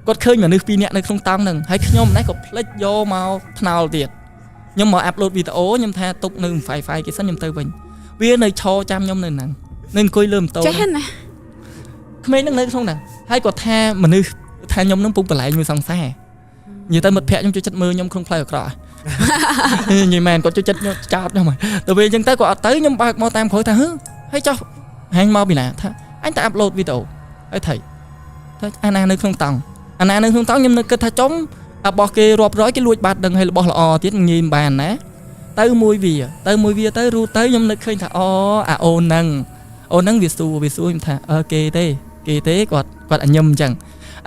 លគាត់ឃើញមនុស្សពីរនាក់នៅក្នុងតង់ហ្នឹងហើយខ្ញុំនេះក៏ភ្លេចយកមកថ្នោលទៀតខ្ញុំមក upload វីដេអូខ្ញុំថាទុកនៅ Wi-Fi គេសិនខ្ញុំទៅវិញវានៅឈរចាំខ្ញុំនៅហ្នឹងនៅអង្គុយលើម៉ូតូ ចេះណា ក្មេងហ្នឹងនៅក្នុងហ្នឹងហើយគាត់ថាមនុស្សថាខ្ញុំហ្នឹងពុកបន្លែងមួយសង្សារនិយាយទៅមិត្តភក្តិខ្ញុំជួយចិត្តមើលខ្ញុំក្នុងផ្លូវអាក្រក់និយាយមែនគាត់ជួយចិត្តខ្ញុំចោតខ្ញុំទៅពេលអញ្ចឹងទៅគាត់អត់ទៅខ្ញុំបើកមកតាមក្រោយថាហឺហើយចុះហែងមកពីណាថាអញតែ upload វីដេអូហើយថៃថាអាណានៅក្នុងតង់អាណានៅក្នុងតង់ខ្ញុំនៅគិតថាចំរបស់គេរាប់រយគេលួចបាត់ដឹងហើយរបស់ល្អទៀតងាយមិនបានណាទៅមួយវាទៅមួយវាទៅរូទៅខ្ញុំនឹកឃើញថាអូអាអូនហ្នឹងអូនហ្នឹងវាសួរវាសួរខ្ញុំថាអឺគេទេគេទេគាត់គាត់អញញឹមអញ្ចឹង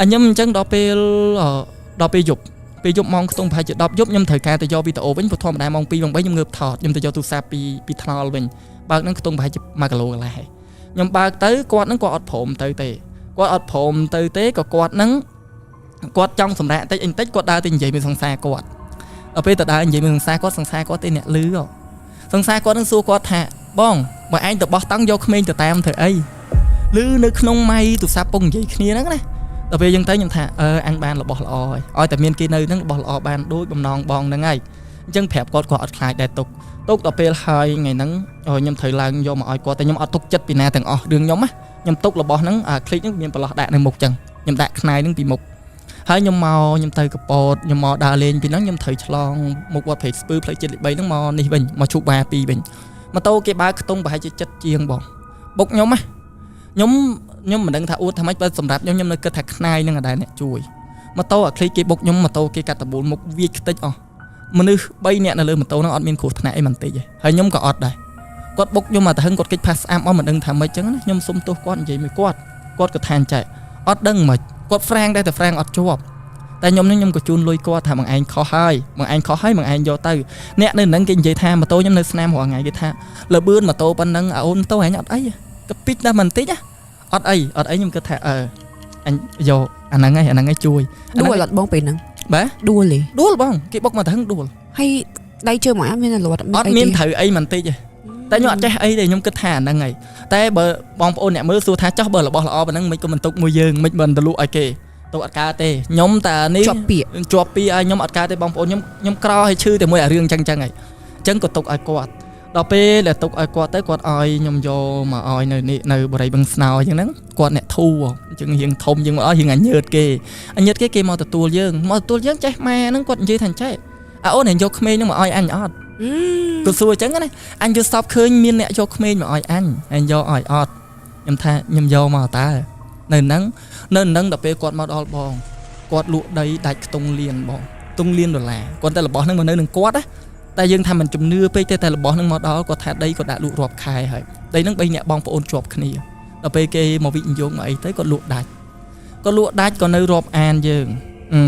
អញញឹមអញ្ចឹងដល់ពេលដល់ពេលយប់ពេលយប់ម៉ោងខ្ទង់ប្រហែលជា10យប់ខ្ញុំត្រូវការទៅយកវីដេអូវិញព្រោះធម្មតាម៉ោង2ម៉ោង3ខ្ញុំងើបថតខ្ញុំទៅយកទូរស័ព្ទពីពីថ្នល់វិញបើកហ្នឹងខ្ទង់ប្រហែលជា1គីឡូកន្លះហើយខ្ញុំបើកទៅគាត់ហ្នឹងគាត់អត់ព្រមទៅទេគាត់អត់ព្រមទៅទេក៏គាត់ហ្នឹងគាត់ចង់សម្រាកតិចអីតិចគាត់ដើរទៅនិយាយមួយសង្សារគាត់ដល់ពេលទៅដើរនិយាយមួយសង្សារគាត់សង្សារគាត់ទេអ្នកលឺសង្សារគាត់នឹងសួរគាត់ថាបងបើឯងទៅបោះតង់យកក្មេងទៅតាមធ្វើអីលឺនៅក្នុងម៉ៃទូរស័ព្ទពងនិយាយគ្នាហ្នឹងណាដល់ពេលអញ្ចឹងទៅខ្ញុំថាអឺអញបានរបស់ល្អហើយឲ្យតែមានគេនៅហ្នឹងរបស់ល្អបានដូចបំណងបងហ្នឹងហើយអញ្ចឹងប្រាប់គាត់គាត់អត់ខ្លាចដែរទុកទុកដល់ពេលហើយថ្ងៃហ្នឹងខ្ញុំត្រូវឡើងយកមកឲ្យគាត់តែខ្ញុំអត់ទុកចិត្តពីណាទាំងអស់រឿងខ្ញុំណាខ្ញុំទុករបស់ហ្នឹងអាคลิกហ្នឹងមានប្រឡោះដាក់នៅមុខចឹងខ្ញុំដាក់ខ្នាយហ្នឹងពីមុខហើយខ្ញុំមកខ្ញុំទៅកពតខ្ញុំមកដើរលេងពីហ្នឹងខ្ញុំត្រូវឆ្លងមុខវត្តព្រែកស្ពឺផ្លូវជាតិលេខ3ហ្នឹងមកនេះវិញមកឈូកបា2វិញម៉ូតូគេបើកខ្ទង់ប្រហែលជាចិត្តជាងបងបុកខ្ញុំណាខ្ញុំខ្ញុំមិនដឹងថាអួតថាម៉េចបើសម្រាប់ខ្ញុំខ្ញុំនៅគិតថាខ្នាយហ្នឹងអត់ដែរអ្នកជួយម៉ូតូអាคลิកគេបុកខ្ញុំម៉ូតូគេកាត់តបូលមុខវាខ្ទេចអស់មនុស្ស3នាក់នៅលើម៉ូតូហ្នឹងអត់មានគ្រោះថ្នាក់អីមិនតិចទេហើយខ្ញុំក៏អត់ដែរគាត់បុកខ្ញុំមកទៅហឹងគាត់គេចផាសស្អាប់អស់មិនដឹងថាម៉េចចឹងណាខ្ញុំសុំទោសគាត់និយាយមួយគាត់គាត់ក៏ថាអញ្ចេះអត់ដឹងម៉េចគាត់ហ្វ្រាំងដែរតែហ្វ្រាំងអត់ជាប់តែខ្ញុំនេះខ្ញុំក៏ជូនលុយគាត់ថាបងឯងខុសហើយបងឯងខុសហើយបងឯងយកទៅអ្នកនៅនឹងគេនិយាយថាម៉ូតូខ្ញុំនៅស្នាមរាល់ថ្ងៃគេថាលបឿនម៉ូតូប៉ុណ្ណឹងអូនម៉ូតូឯងអត់អីកពីចតែមិនតិចអត់អីអត់អីខ្ញុំគិតថាអឺអញយកអាហ្នឹងឯងអាហ្នឹងឯងជួយ ដួលអត់បងពេលហ្នឹង បាទ ដួលទេ ដួលបងគេបុកមកទៅហឹងដួល ហើយដៃជើងមកអត់មានលាត់ អត់មានត្រូវអីមិនតិចទេតែខ្ញុំអត់ចេះអីទេខ្ញុំគិតថាអាហ្នឹងហើយតែបើបងប្អូនអ្នកមើលសួរថាចោះបើរបស់ល្អប៉ុណ្ណឹងមិនក៏មិនទុកមួយយើងមិនមិនទៅលក់ឲ្យគេទុកអត់កើតទេខ្ញុំតែនេះ ជាប់ពាក្យ ជាប់ពីឲ្យខ្ញុំអត់កើតទេបងប្អូនខ្ញុំខ្ញុំក្រឲ្យឈឺតែមួយអារឿងចឹងចឹងហើយអញ្ចឹងក៏ទុកឲ្យគាត់ ដល់ពេលដែលទុកឲ្យគាត់ទៅគាត់ឲ្យខ្ញុំយកមកឲ្យនៅនេះនៅបរិយបឹងស្នោអញ្ចឹងហ្នឹងគាត់អ្នកធូអញ្ចឹងរៀងធំជាងមកឲ្យរៀងអញើតគេអញើតគេគេមកទទួលយើងមកទទួលយើងចេះម៉ែហ្នឹងគាត់និយាយថាអញ្ចេះអាអូនឯងយកក្មេងហ្នឹងមកឲ្យអញអត់គាត់សួរអញ្ចឹងណាអញយល់សពឃើញមានអ្នកយកក្មេងមកឲ្យអញអញយកឲ្យអត់ខ្ញុំថាខ្ញុំយកមកតើនៅហ្នឹងនៅហ្នឹងដល់ពេលគាត់មកដល់បងគាត់លក់ដីដាច់ខ្ទង់លានបងខ្ទង់លានដុល្លារគាត់តែរបស់ហ្នឹងមកនៅនឹងគាត់ណាតែយើងថាមិនជំនឿពេកទេតែរបស់ហ្នឹងមកដល់គាត់ថាដីគាត់ដាក់លក់រាប់ខែហើយដីហ្នឹង3នាក់បងប្អូនជាប់គ្នាដល់ពេលគេមកវិនិយោគមកអីទៅគាត់លក់ដាច់គាត់លក់ដាច់ក៏នៅរាប់អានយើង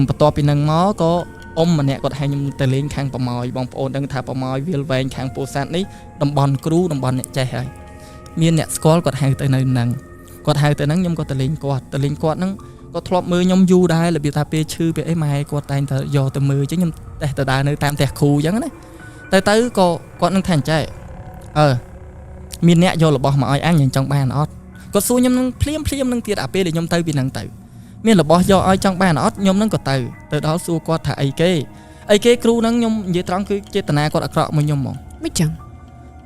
បន្ទាប់ពីហ្នឹងមកក៏អ៊ំម្នាក់គាត់ហៅខ្ញុំទៅលេងខាងប្រម៉ោយបងប្អូនដឹងថាប្រម៉ោយវាលវែងខាងពោធិ៍សាត់នេះតំបន់គ្រូតំបន់អ្នកចេះហើយមានអ្នកស្គាល់គាត់ហៅទៅនៅហ្នឹងគាត់ហៅទៅហ្នឹងខ្ញុំក៏ទៅលេងគាត់ទៅលេងគាត់ហ្នឹងគាត់ធ្លាប់មើលខ្ញុំយូរដែររបៀបថាពេលឈឺពេលអីម៉ែគាត់តែងតែយកទៅមើលអញ្ចឹងខ្ញុំតេះទៅដើរនៅតាមផ្ទះគ្រូអញ្ចឹងណាទៅទៅក៏គាត់នឹងថាអញ្ចេះអឺមានអ្នកយករបស់មកឲ្យអញអញចង់បានអត់គាត់សួរខ្ញុំនឹងភ្លាមភ្លាមនឹងទៀតអាពេលដែលខ្ញុំទៅពីហ្នឹងទៅមានរបស់យកឲ្យចង់បានអត់ខ្ញុំនឹងក៏ទៅទៅដល់សួរគាត់ថាអីគេអីគេគ្រូហ្នឹងខ្ញុំនិយាយត្រង់គឺចេតនាគាត់អាក្រក់មួយខ្ញុំហ្មង មិនចឹង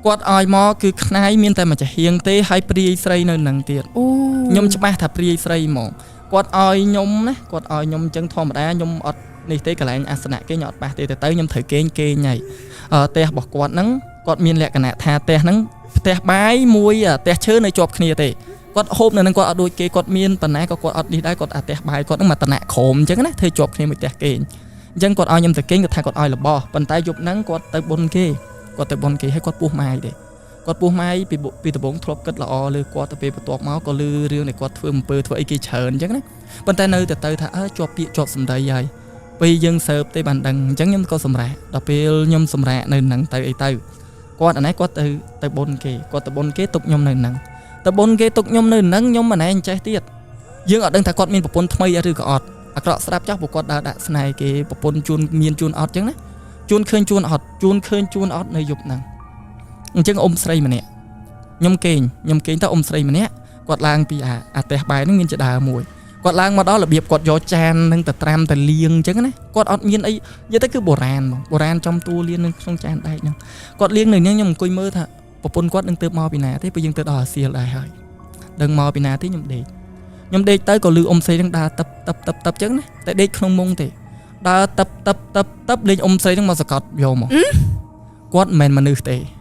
គាត់ឲ្យមកគឺខ្នាយមានតែមួយចាហៀងទេហើយព្រាយស្រីនៅនឹងទៀត អូ ខ្ញុំច្បាស់ថាព្រាយស្រីហ្មងគាត់ឲ្យខ្ញុំណាគាត់ឲ្យខ្ញុំអញ្ចឹងធម្មតាខ្ញុំអត់នេះទេកន្លែងអាសនៈគេខ្ញុំអត់ប៉ះទេទៅទៅខ្ញុំត្រូវគេងគេងហើយផ្ទះរបស់គាត់ហ្នឹងគាត់មានលក្ខណៈថាផ្ទះហ្នឹងផ្ទះបាយមួយផ្ទះឈើនៅជាប់គ្នាទេគាត់ហូបនៅនឹងគាត់អត់ដូចគេគាត់មានប៉ុណ្ណាក៏គាត់អត់នេះដែរគាត់អាផ្ទះបាយគាត់ហ្នឹងមកតំណាក់ក្រោមអញ្ចឹងណាធ្វើជាប់គ្នាមួយផ្ទះគេងអញ្ចឹងគាត់ឲ្យខ្ញុំទៅគេងគាត់ថាគាត់ឲ្យរបស់ប៉ុន្តែយប់ហ្នឹងគាត់ទៅបុណ្យគេគាត់ទៅបុណ្យគេហើយគាត់ពោះម៉ាយទេគាត់ពោះម៉ាយពីពីដំបូងធ្លាប់គិតល្អលើគាត់ទៅពេលបន្ទាប់មកក៏លឺរឿងដែលគាត់ធ្វើអំពើធ្វើអីគេច្រើនអញ្ចឹងណាប៉ុន្តែនៅតែទៅថាអើជាប់ពាក្យជាប់សម្ដីហើយពេលយើងសើបទេបានដឹងអញ្ចឹងខ្ញុំក៏សម្រាកដល់ពេលខ្ញុំសម្រាកនៅហ្នឹងទៅអីទៅគាត់អានេះគាត់ទៅទៅបុណ្យគេគាត់ទៅបុណ្យគេទុកខ្ញុំនៅហ្នឹងទៅបុណ្យគេទុកខ្ញុំនៅហ្នឹងខ្ញុំមិនឯងចេះទៀតយើងអត់ដឹងថាគាត់មានប្រពន្ធថ្មីឬក៏អត់អាក្រក់ស្រាប់ចោះព្រោះគាត់ដើរដាក់ស្នេហ៍គេប្រពន្ធជួនមានជួនអត់អញ្ចឹងណាជួនឃើញជួនអត់ជួនឃើញជួនអត់នៅយប់ហ្នឹងអញ្ចឹងអ៊ំស្រីម្នាក់ខ្ញុំគេងខ្ញុំគេងទៅអ៊ំស្រីម្នាក់គាត់ឡើងពីអាអាផ្ទះបាយហ្នឹងមានចដើមួយគាត់ឡើងមកដល់របៀបគាត់យកចាននឹងទៅត្រាំទៅលាងអញ្ចឹងណាគាត់អត់មានអីនិយាយទៅគឺបុរាណហ្មងបុរាណចំតួលាននៅក្នុងចានដែកហ្នឹងគាត់លាងនៅហ្នឹងខ្ញុំអង្គុយមើលថាប្រពន្ធគាត់នឹងទៅមកពីណាទេពេលយើងទៅដល់អាសៀលដែរហើយដឹងមកពីណាទេខ្ញុំដេកខ្ញុំដេកទៅក៏លឺអ៊ំស្រីហ្នឹងដើរតឹបតឹបតឹបតឹបអញ្ចឹងណាតែដេកក្នុងមុងទេដើរតឹបតឹបតឹបតឹបលេងអ៊ំស្រីហ្នឹងមកសកត់យកមកគាត់មិនមែនមនុស្សទេ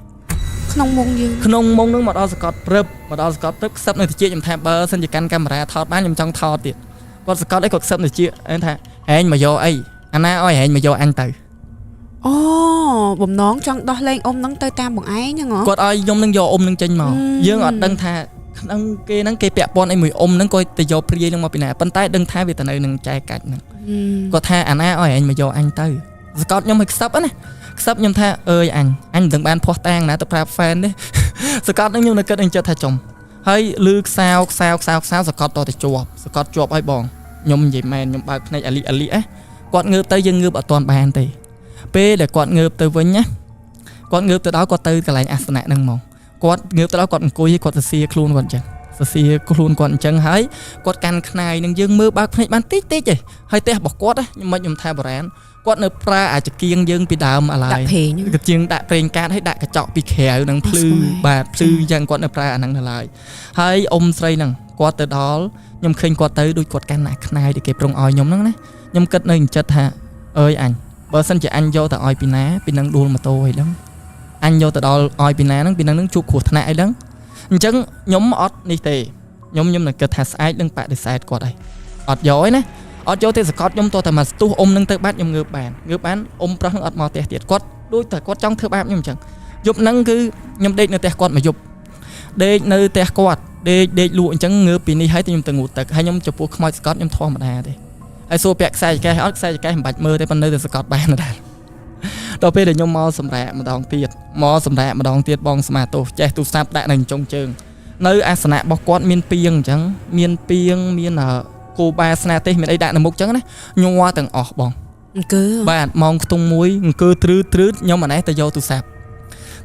ក្នុងមុងយើង ក្នុងមុងហ្នឹងមកដល់សកត់ព្រឹបមកដល់សកត់ព្រឹបខ្សឹបនៅតិចខ្ញុំថាបើសិនជាកាន់កាមេរ៉ាថតបានខ្ញុំចង់ថតទៀតគាត់សកត់អីគាត់ខ្សឹបតិចឯងថាហែងមកយកអីអាណាឲ្យហែងមកយកអញទៅ អូបំណងចង់ដោះលែងអ៊ំហ្នឹងទៅតាមបងឯងហ្នឹងហ៎ គាត់ឲ្យខ្ញុំនឹងយកអ៊ំនឹងចេញមកយើងអត់ដឹងថាក្នុងគេហ្នឹងគេពាក់ព័ន្ធអីមួយអ៊ំហ្នឹងក៏ទៅយកព្រាយហ្នឹងមកពីណាប៉ុន្តែដឹងថាវាទៅនៅនឹងចែកកាច់ហ្នឹងគាត់ថាអាណាឲ្យឯងមកយកអញទៅសកត់ខ្ញុំឲ្យខ្សឹបណាខ្សឹបខ្ញុំថាអើយអញអញមិនដឹងបានភ័ស្តុតាងណាទៅប្រាប់ fan ទេសកត់ហ្នឹងខ្ញុំនៅគិតនឹងចិត្តថាចំហើយលឺខ្សោខ្សោខ្សោខ្សោសកត់តទៅជាប់សកត់ជាប់ឲ្យបងខ្ញុំនិយាយមែនខ្ញុំបើកភ្នែកអាលីអាលីអេគាត់ងើបទៅយើងងើបអត់ទាន់បានទេពេលដែលគាត់ងើបទៅវិញណាគាត់ងើបទៅដល់គាត់ទៅកន្លែងអាសនៈហ្នឹងហ្មងគាត់ងើបទៅដល់គាត់អង្គុយគាត់សរសៀខ្លួនគាត់អញ្ចឹងសរសៀខ្លួនគាត់អញ្ចឹងហើយគាត់កាន់ខ្នាយនឹងយើងមើលបើកភ្នែកបានតិចតិចទេហើយផ្ទះរបស់គាត់ខ្ញុំមិនខ្ញុំថាបុរាណគាត់នៅប្រើអាចកៀងយើងពីដើមអាឡ័យ ដាក់ប្រេង កជាងដាក់ប្រេងកាតឲ្យដាក់កញ្ចក់ពីក្រៅនឹងភ្លឺបាទភ្លឺយ៉ាងគាត់នៅប្រើអាហ្នឹងនៅឡើយហើយអ៊ំស្រីហ្នឹងគាត់ទៅដល់ខ្ញុំឃើញគាត់ទៅដូចគាត់កាន់អាខ្នាយដែលគេប្រុងឲ្យខ្ញុំហ្នឹងណាខ្ញុំគិតនៅចិត្តថាអើយអញបើសិនជាអញយកទៅឲ្យពីណាពីនឹងដួលម៉ូតូអីហ្នឹងអញយកទៅដល់ឲ្យពីណាហ្នឹងពីនឹងនឹងជួបគ្រោះថ្នាក់អីហ្នឹងអញ្ចឹងខ្ញុំអត់នេះទេខ្ញុំខ្ញុំនឹងគិតថាស្អែកនឹងបដិសេធគាត់ហើយអត់យកឯណាអត់យកទេសកត់ខ្ញុំតតែមកស្ទុះអ៊ំនឹងទៅបាត់ខ្ញុំងើបបានងើបបានអ៊ំប្រុសនឹងអត់មកផ្ទះទៀតគាត់ដូចតែគាត់ចង់ធ្វើបាបខ្ញុំអញ្ចឹងយប់ហ្នឹងគឺខ្ញុំដេកនៅផ្ទះគាត់មួយយប់ដេកនៅផ្ទះគាត់ដេកដេកលក់អញ្ចឹងងើបពីនេះហើយខ្ញុំទៅងូតទឹកហើយខ្ញុំចំពោះខ្មោចសកត់ខ្ញុំធម្មតាទេហើយសួរពាក់ខ្សែចកេះអត់ខ្សែចកេះមិនបាច់មើលទេប៉ុន្តែនៅតែសកត់បានដែរដល់ពេលដែលខ្ញុំមកសម្រាកម្ដងទៀតមកសម្រាកម្ដងទៀតបងស្មាទោសចេះទូរស័ព្ទដាក់នៅចុងជើងនៅអាសនៈរបស់គាត់មានពីងអញ្ចឹងមានពីងមានគោបាស្នាទេសមានអីដាក់នៅមុខអញ្ចឹងណាញ័រទាំងអស់បង អង្គើ បាទម៉ោងខ្ទង់មួយអង្គើទ្រឺទ្រឺខ្ញុំអានេះទៅយកទូរស័ព្ទ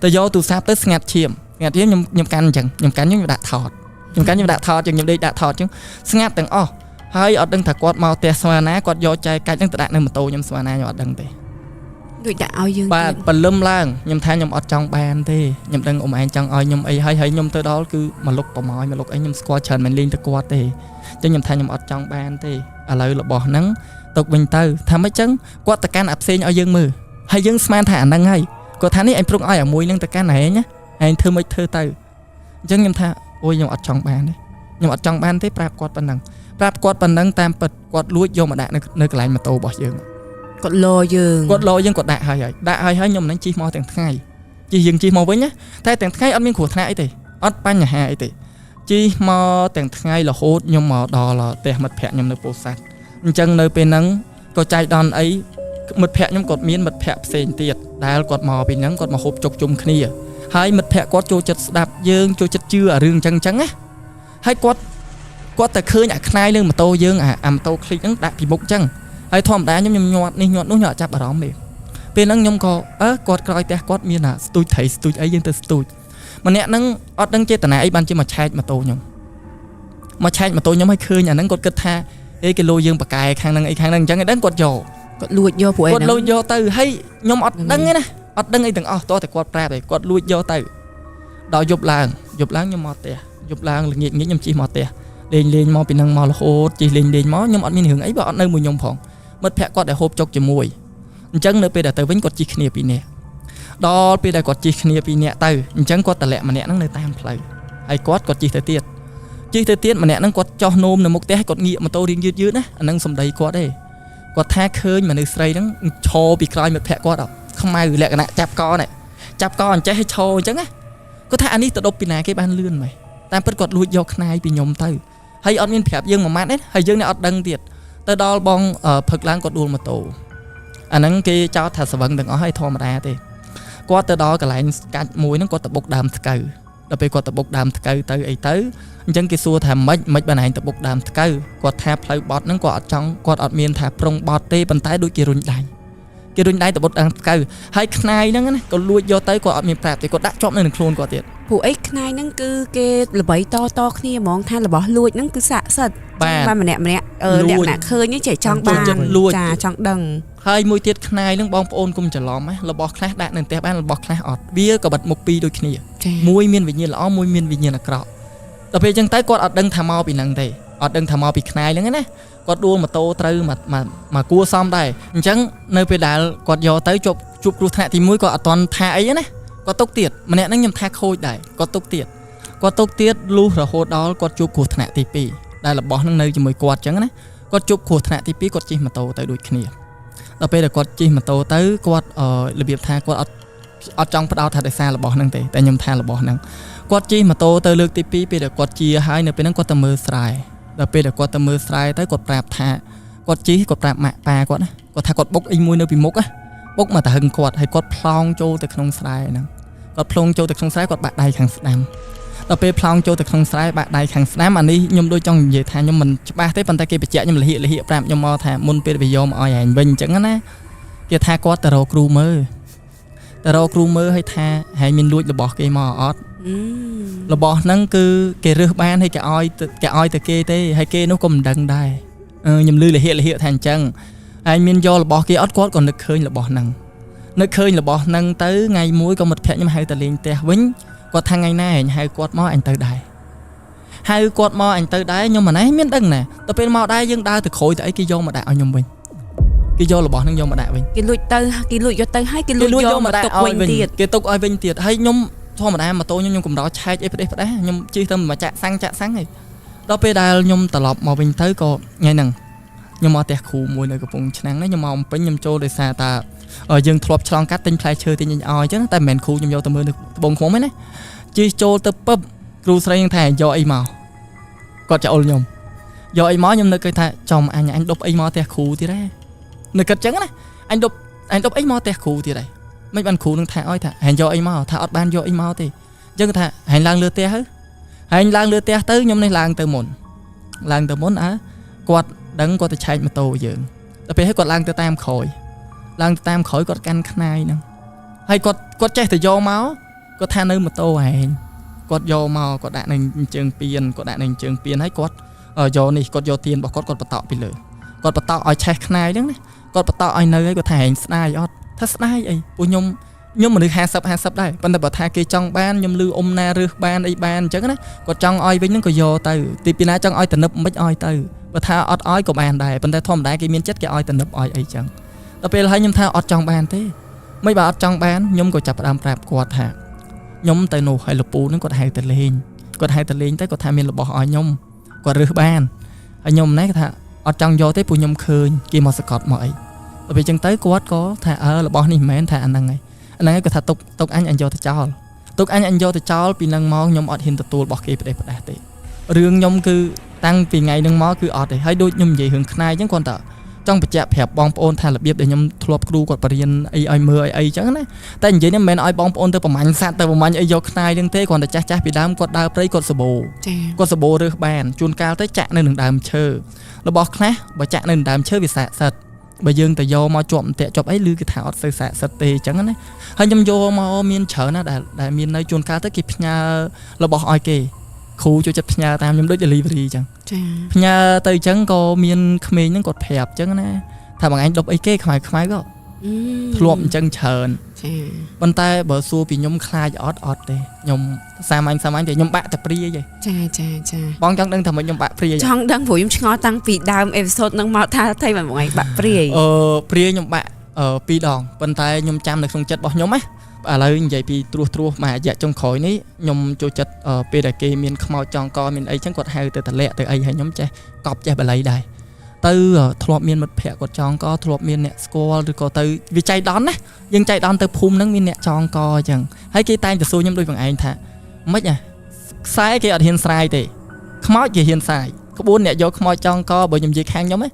ទៅយកទូរស័ព្ទទៅស្ងាត់ឈាមស្ងាត់ឈាមខ្ញុំខ្ញុំកាន់អញ្ចឹងខ្ញុំកាន់ខ្ញុំដាក់ថតខ្ញុំកាន់ខ្ញុំដាក់ថតអញ្ចឹងខ្ញុំដេកដាក់ថតអញ្ចឹងស្ងាត់ទាំងអស់ហើយអត់ដឹងថាគាត់មកផ្ទះស្មាណាគាត់យកចែកកាច់ហ្នឹងទៅដាក់នៅម៉ូតូខ្ញុំស្មាណាខ្ញុំអត់ដឹងទេ ដូចដាក់ឲ្យយើង បាទ ទៀត ព្រលឹមឡើងខ្ញុំថាខ្ញុំអត់ចង់បានទេខ្ញុំដឹងអ៊ំឯងចង់ឲ្យខ្ញុំអីហើយហើយខ្ញុំទៅដល់គឺមកលុកប្រម៉ោយមកលុកអីខ្ញុំស្គាល់ច្រើនមិនលេងទៅគាត់ទេអញ្ចឹងខ្ញុំថាខ្ញុំអត់ចង់បានទេឥឡូវរបស់ហ្នឹងទុកវិញទៅថាម៉េចចឹងគាត់ទៅកាន់អាផ្សេងឲ្យយើងមើលហើយយើងស្មានថាអាហ្នឹងហើយគាត់ថានេះអញប្រុងឲ្យអាមួយហ្នឹងទៅកាន់ឯងណាឯងធ្វើម៉េចធ្វើទៅអញ្ចឹងខ្ញុំថាអូយខ្ញុំអត់ចង់បានទេខ្ញុំអត់ចង់បានទេប្រាប់គាត់ប៉ុណ្ណឹងប្រាប់គាត់ប៉ុណ្ណឹងតាមពិតគាត់លួចយកមកដាក់នៅកន្លែងម៉ូតូរបស់យើង គាត់លោយើង គាត់លោយើងគាត់ដាក់ហើយហើយដាក់ហើយហើយខ្ញុំនឹងជិះមកទាំងថ្ងៃជិះយើងជិះមកវិញណាតែទាំងថ្ងៃអត់មានគ្រោះថ្នាក់អីទេអត់បញ្ហាអីទេជិះមកទាំងថ្ងៃរហូតខ្ញុំមកដល់ផ្ទះមិត្តភ័ក្ដិខ្ញុំនៅពោធិ៍សាត់អញ្ចឹងនៅពេលហ្នឹងក៏ចៃដន្យអីមិត្តភ័ក្ដិខ្ញុំគាត់មានមិត្តភ័ក្ដិផ្សេងទៀតដែលគាត់មកពីហ្នឹងគាត់មកហូបចុកជុំគ្នាហើយមិត្តភ័ក្ដិគាត់ចូលចិត្តស្ដាប់យើងចូលចិត្តជឿអារឿងអញ្ចឹងអញ្ចឹងណាហើយគាត់គាត់តែឃើញអាខ្នាយលើម៉ូតូយើងអាម៉ូតូคลิกហ្នឹងដាក់ពីមុខអញ្ចឹងហើយធម្មតាខ្ញុំខ្ញុំញាត់នេះញាត់នោះខ្ញុំអត់ចាប់អារម្មណ៍ទេពេលហ្នឹងខ្ញុំក៏អើគាត់ក្រោយផ្ទះគាត់មានអាស្ទូចត្រីស្ទូចអីយើងទៅស្ទូចម្នាក់ហ្នឹងអត់ដឹងចេតនាអីបានជាមកឆែកម៉ូតូខ្ញុំមកឆែកម៉ូតូខ្ញុំឲ្យឃើញអាហ្នឹងគាត់គិតថាអេគីឡូយើងបកែខាងហ្នឹងអីខាងហ្នឹងអញ្ចឹងឯងដឹងគាត់យក គាត់លួចយកព្រោះអី គាត់ ហ្នឹង លួចយកទៅហើយខ្ញុំអត់ដឹងទេណាអត់ដឹងអីទាំងអស់តោះតែគាត់ប្រាប់ឯងគាត់លួចយកទៅដល់យប់ឡើងយប់ឡើងខ្ញុំមកផ្ទះយប់ឡើងល្ងាចងាចខ្ញុំជិះមកផ្ទះលេងលេងមកពីនឹងមករហូតជិះលេងលេងមកខ្ញុំអត់មានរឿងអីបើអត់នៅមួយខ្ញុំផងមិត្តភក្តិគាត់ដែលហូបចុកជាមួយអញ្ចឹងនៅពេលដែលទៅវិញគាត់ជិះគ្នាពីរនាក់ដល់ពេលដែលគាត់ជិះគ្នាពីរនាក់ទៅអញ្ចឹងគាត់តម្លាក់ម្នាក់ហ្នឹងនៅតាមផ្លូវហើយគាត់គាត់ជិះទៅទៀតជិះទៅទៀតម្នាក់ហ្នឹងគាត់ចោះនោមនៅមុខផ្ទះហើយគាត់ងាកម៉ូតូរៀងយឺតយឺតណាអាហ្នឹងសំដីគាត់ទេគាត់ថាឃើញមនុស្សស្រីហ្នឹងឈរពីក្រោយមិត្តភក្តិគាត់អត់ខ្មៅលក្ខណៈចាប់កនេះចាប់កអញ្ចេះឲ្យឈរអញ្ចឹងណាគាត់ថាអានេះទៅដប់ពីណាគេបានលឿនម៉េចតាមពិតគាត់លួចយកខ្នាយពីខ្ញុំទៅហើយអត់មានប្រាប់យើងមួយម៉ាត់ទេហើយយើងនេះអត់ដឹងទៀតទៅដល់បងផឹកឡើងគាត់ដួលម៉ូតូអាហ្នឹងគេចោទថាស្វឹងទាំងអស់ហើយធម្មតាទេគាត់ទៅដល់កន្លែងកាច់មួយហ្នឹងគាត់ទៅបុកដើមស្កូវដល់ពេលគាត់ទៅបុកដើមស្កូវទៅអីទៅអញ្ចឹងគេសួរថាម៉េចម៉េចបានឯងទៅបុកដើមស្កូវគាត់ថាផ្លូវបត់ហ្នឹងគាត់អត់ចង់គាត់អត់មានថាប្រុងបត់ទេប៉ុន្តែដូចគេរុញដៃគេរុញដៃទៅបុកដើមស្កូវហើយខ្នាយហ្នឹងណាក៏លួចយកទៅគាត់អត់មានប្រាប់ទេគាត់ដាក់ជាប់នៅនឹងខ្លួនគាត់ទៀត ព្រោះអីខ្នាយហ្នឹងគឺគេល្បីតតគ្នាហ្មងថារបស់លួចហ្នឹងគឺស័ក្តិសិទ្ធិ បាទ បានម្នាក់ម្នាក់អឺ លួច លក្ខណៈឃើញហ្នឹងចេះចង់បាន ចូលចិត្តលួច ចាចង់ដឹង ហើយមួយទៀតខ្នាយហ្នឹងបងប្អូនកុំច្រឡំណារបស់ខ្លះដាក់នៅផ្ទះបានរបស់ខ្លះអត់វាក៏បិទមុខពីរដូចគ្នា ចា មួយមានវិញ្ញាណល្អមួយមានវិញ្ញាណអាក្រក់ដល់ពេលអញ្ចឹងទៅគាត់អត់ដឹងថាមកពីហ្នឹងទេអត់ដឹងថាមកពីខ្នាយហ្នឹងណាគាត់ដួលម៉ូតូត្រូវមកមកមកគួសមដែរអញ្ចឹងនៅពេលដែលគាត់យកទៅជួបជួបគ្រោះថ្នាក់ទី1គាត់អត់ទាន់ថាអីទេណាគាត់ទុកទៀតម្នាក់ហ្នឹងខ្ញុំថាខូចដែរគាត់ទុកទៀតគាត់ទុកទៀតលុះរហូតដល់គាត់ជួបគ្រោះថ្នាក់ទី2ដែលរបស់ហ្នឹងនៅជាមួយគាត់អញ្ចឹងណាគាត់ជួបគ្រោះថ្នាក់ទី2គាត់ជិះម៉ូតូទៅដូចគ្នាដល់ពេលដែលគាត់ជិះម៉ូតូទៅគាត់របៀបថាគាត់អត់អត់ចង់ផ្ដោតថាដោយសាររបស់ហ្នឹងទេតែខ្ញុំថារបស់ហ្នឹងគាត់ជិះម៉ូតូទៅលើកទី2ពេលដែលគាត់ជាហើយនៅពេលហ្នឹងគាត់ទៅមើលស្រែដល់ពេលដែលគាត់ទៅមើលស្រែទៅគាត់ប្រាប់ថាគាត់ជិះគាត់ប្រាប់ម៉ាក់ប៉ាគាត់ណាគាត់ថាគាត់បុកអីមួយនៅពីមុខណាបុកមកតែហឹងគាត់ហើយគាត់ផ្លោងចូលទៅក្នុងស្រែហ្នឹងគាត់ផ្លោងចូលទៅក្នុងស្រែគាត់បាក់ដៃខាងស្ដាំដល់ពេលផ្លោងចូលទៅក្នុងស្រែបាក់ដៃខាងស្ដាំអានេះខ្ញុំដូចចង់និយាយថាខ្ញុំមិនច្បាស់ទេប៉ុន្តែគេបញ្ជាក់ខ្ញុំលហៀកលហៀកប្រាប់ខ្ញុំមកថាមុនពេលវាយកមកឲ្យឯងវិញអញ្ចឹងណាគេថាគាត់ទៅរកគ្រូមើលទៅរកគ្រូមើលឲ្យថាហើយមានលួចរបស់គេមកអត់ អឺ របស់ហ្នឹងគឺគេរើសបានហើយគេឲ្យទៅគេឲ្យទៅគេទេហើយគេនោះក៏មិនដឹងដែរអឺខ្ញុំឮលហៀកលហៀកថាអញ្ចឹងហើយមានយករបស់គេអត់គាត់ក៏នឹកឃើញរបស់ហ្នឹងនឹកឃើញរបស់ហ្នឹងទៅថ្ងៃមួយក៏មិត្តភក្តិខ្ញុំហៅទៅលេងផ្ទះវិញគាត់ថាថ្ងៃណាឯងហៅគាត់មកអញទៅដែរហៅគាត់មកអញទៅដែរខ្ញុំមិនឯងមានដឹងណាដល់ពេលមកដែរយើងដើរទៅក្រួយទៅអីគេយកមកដាក់ឲ្យខ្ញុំវិញគេយករបស់ហ្នឹងយកមកដាក់វិញ គេលួចទៅគេលួចយកទៅហើយគេលួចយកមកទុកវិញទៀត គេទុកឲ្យវិញទៀតហើយខ្ញុំធម្មតាម៉ូតូខ្ញុំខ្ញុំកម្រឆែកអីផ្ដេសផ្ដាសខ្ញុំជិះទៅមកចាក់សាំងចាក់សាំងហើយដល់ពេលដែលខ្ញុំត្រឡប់មកវិញទៅក៏ថ្ងៃហ្នឹងខ្ញុំមកផ្ទះគ្រូមួយនៅកំពង់ឆ្នាំងនេះខ្ញុំមកអំពេញខ្ញុំចូលដោយសារតាយើងធ្លាប់ឆ្លងកាត់ទិញផ្លែឈើទិញអីឲ្យអញ្ចឹងតែមិនមែនគ្រូខ្ញុំយកទៅមើលនៅត្បូងឃ្មុំទេណាជិះចូលទៅពឹបគ្រូស្រីនឹងថាយកអីមកគាត់ចោលខ្ញុំយកអីមកខ្ញុំនឹកឃើញថាចំអញអញដប់អីមកផ្ទះគ្រូទៀតហ៎នឹកគិតអញ្ចឹងណាអញដប់អញដប់អីមកផ្ទះគ្រូទៀតហ៎ មិនបានគ្រូនឹងថាឲ្យថាហែងយកអីមកថាអត់បានយកអីមកទេអញ្ចឹងគាត់ថាហែងឡើងលើផ្ទះទៅហែងឡើងលើផ្ទះទៅខ្ញុំនេះឡើងទៅមុនឡើងទៅមុនអើគាត់ដឹងគាត់ទៅឆែកម៉ូតូយើងដល់ពេលហើយគាត់ឡើងទៅតាមក្រោយឡើងទៅតាមក្រោយគាត់កាន់ខ្នាយហ្នឹងហើយគាត់គាត់ចេះតែយកមកគាត់ថានៅម៉ូតូហែងគាត់យកមកគាត់ដាក់នៅជើងពៀនគាត់ដាក់នៅជើងពៀនហើយគាត់យកនេះគាត់យកទៀនរបស់គាត់គាត់បតក់ពីលើគាត់បតក់ឲ្យឆេះខ្នាយហ្នឹងណាគាត់បតក់ឲ្យនៅហើយគាត់ថាហែងស្ដាយអត់ ថាស្ដាយអីពួកខ្ញុំខ្ញុំមនុស្ស50 50ដែរប៉ុន្តែបើថាគេចង់បានខ្ញុំលឺអ៊ំណារើសបានអីបានអញ្ចឹងណាគាត់ចង់ឲ្យវិញហ្នឹងក៏យកទៅទីពីណាចង់ឲ្យតនឹបមិនឲ្យទៅបើថាអត់ឲ្យក៏បានដែរប៉ុន្តែធម្មតាគេមានចិត្តគេឲ្យតនឹបឲ្យអីចឹងដល់ពេលហើយខ្ញុំថាអត់ចង់បានទេមិនបើអត់ចង់បានខ្ញុំក៏ចាប់ផ្ដើមប្រាប់គាត់ថាខ្ញុំទៅនោះហើយលពូហ្នឹងគាត់ហៅទៅលេងគាត់ហៅទៅលេងទៅគាត់ថាមានរបស់ឲ្យខ្ញុំគាត់រើសបានហើយខ្ញុំណែគាត់ថាអត់ចង់យកទេពួកខ្ញុំឃើញគេមកសកត់មកអីដល់ពេលចឹងទៅគាត់ក៏ថាអើរបស់នេះមិនមែនថាអាហ្នឹងឯងអាហ្នឹងឯងគាត់ថាទុកទុកអញអញយកទៅចោលទុកអញអញយកទៅចោលពីនឹងមកខ្ញុំអត់ហ៊ានទទួលរបស់គេផ្ដេសផ្ដាស់ទេរឿងខ្ញុំគឺតាំងពីថ្ងៃហ្នឹងមកគឺអត់ទេហើយដូចខ្ញុំនិយាយរឿងខ្នាយចឹងគាត់តែចង់បញ្ជាក់ប្រាប់បងប្អូនថារបៀបដែលខ្ញុំធ្លាប់គ្រូគាត់បរៀនអីឲ្យមើលអីអីចឹងណាតែនិយាយនេះមិនមែនឲ្យបងប្អូនទៅប្រមាញ់សត្វទៅប្រមាញ់អីយកខ្នាយហ្នឹងទេគ្រាន់តែចាស់ចាស់ពីដើមគាត់ដើរព្រៃគាត់សបោ ចា គាត់សបោរើសបានជួនកាលទៅចាក់នៅនឹងដើមឈើរបស់ខ្លះបើចាក់នៅនឹងដើមឈើវាស័ក្តិសិទ្ធិបើយើងទៅយកមកជាប់អន្ទាក់ជាប់អីឬគេថាអត់សូវស័ក្តិសិទ្ធិទេអញ្ចឹងណាហើយខ្ញុំយកមកមានច្រើនណាស់ដែលដែលមាននៅជួនកាលទៅគេផ្ញើរបស់ឲ្យគេគ្រូចូលចិត្តផ្ញើតាមខ្ញុំដូច delivery អញ្ចឹង ចា ផ្ញើទៅអញ្ចឹងក៏មានក្មេងហ្នឹងគាត់ប្រាប់អញ្ចឹងណាថាបងឯងដប់អីគេខ្មៅខ្មៅក៏ធ្លាប់អញ្ចឹងច្រើន ចា ប៉ុន្តែបើសួរពីខ្ញុំខ្លាចអត់អត់ទេខ្ញុំសាមញ្ញសាមញ្ញទេខ្ញុំបាក់តែព្រាយទេ ចាចាចា បងចង់ដឹងថាម៉េចខ្ញុំបាក់ព្រាយ ចង់ដឹងព្រោះខ្ញុំឆ្ងល់តាំងពីដើម episode ហ្នឹងមកថាថៃមិនបងឯងបាក់ព្រាយ អឺព្រាយខ្ញុំបាក់អឺពីរដងប៉ុន្តែខ្ញុំចាំនៅក្នុងចិត្តរបស់ខ្ញុំណាឥឡូវនិយាយពីត្រួសត្រាសមួយរយៈចុងក្រោយនេះខ្ញុំចូលចិត្តអឺពេលដែលគេមានខ្មោចចងកមានអីចឹងគាត់ហៅទៅតម្លាក់ទៅអីហើយខ្ញុំចេះកប់ចេះបល័យដែរទៅធ្លាប់មានមិត្តភ័ក្តិគាត់ចងកធ្លាប់មានអ្នកស្គាល់ឬក៏ទៅវាចៃដន្យណាយើងចៃដន្យទៅភូមិហ្នឹងមានអ្នកចងកអញ្ចឹងហើយគេតែងតែសួរខ្ញុំដូចបងឯងថាម៉េចអាខ្សែគេអត់ហ៊ានស្រាយទេខ្មោចគេហ៊ានស្រាយក្បួនអ្នកយកខ្មោចចងកបើខ្ញុំនិយាយខាងខ្ញុំណ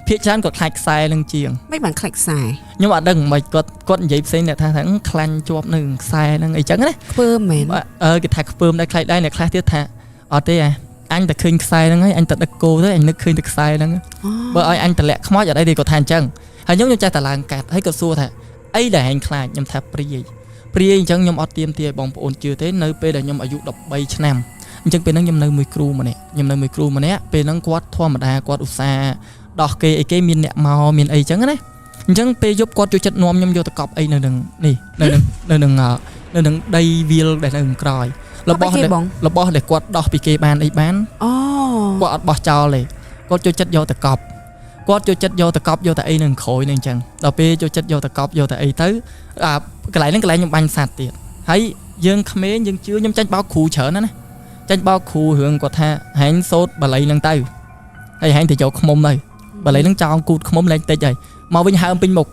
ាភាគច្រើនគាត់ខ្លាចខ្សែនឹងជាង មិនបានខ្លាចខ្សែ ខ្ញុំអត់ដឹងមិនគាត់គាត់និយាយផ្សេងអ្នកថាថាខ្លាញ់ជាប់នឹងខ្សែនឹងអីចឹងណា ខ្ពើមមែន បាទអឺគេថាខ្ពើមដែរខ្លាចដែរអ្នកខ្លះទៀតថាអត់ទេអាអញតែឃើញខ្សែហ្នឹងហើយអញតែដឹកគោទៅអញនឹកឃើញតែខ្សែហ្នឹង អូ បើឲ្យអញតម្លាក់ខ្មោចអត់អីទេគាត់ថាអញ្ចឹងហើយខ្ញុំខ្ញុំចេះតែឡើងកាត់ហើយគាត់សួរថាអីដែលឯងខ្លាចខ្ញុំថាព្រាយព្រាយអញ្ចឹងខ្ញុំអត់ទៀមទាឲ្យបងប្អូនជឿទេនៅពេលដែលខ្ញុំអាយុ13ឆ្នាំអញ្ចឹងពេលហ្នឹងខ្ញុំនៅមួយគ្រូម្នាក់ខ្ញុំនៅមួយគ្រូម្នាក់ពេលហ្នឹងគាត់ធម្មតាគាត់ឧស្សាហ៍ដោះគេអីគេមានអ្នកមកមានអីចឹងណាអញ្ចឹងពេលយប់គាត់ចូលចិត្តនាំខ្ញុំយកទៅកប់អីនៅនឹងនេះនៅនឹងនៅនឹងនៅនឹងដីវាលដែលនៅខាងក្រោយរបស់ដែល គេបង របស់ដែលគាត់ដោះពីគេបានអីបាន អូ គាត់អត់បោះចោលទេគាត់ចូលចិត្តយកទៅកប់គាត់ចូលចិត្តយកទៅកប់យកទៅអីនឹងក្រោយនឹងអញ្ចឹងដល់ពេលចូលចិត្តយកទៅកប់យកទៅអីទៅអាកន្លែងហ្នឹងកន្លែងខ្ញុំបាញ់សัตว์ទៀតហើយយើងក្មេងយើងជឿខ្ញុំចាញ់បោកគ្រូច្រើនណាស់ណាចាញ់បោកគ្រូរឿងគាត់ថាហែងសូត្របល័យហ្នឹងទៅហើយហែងទៅយកខ្មុំទៅបល័យហ្នឹងចោលគូតខ្មុំលែងតិចហើយមកវិញហើមពេញមុខ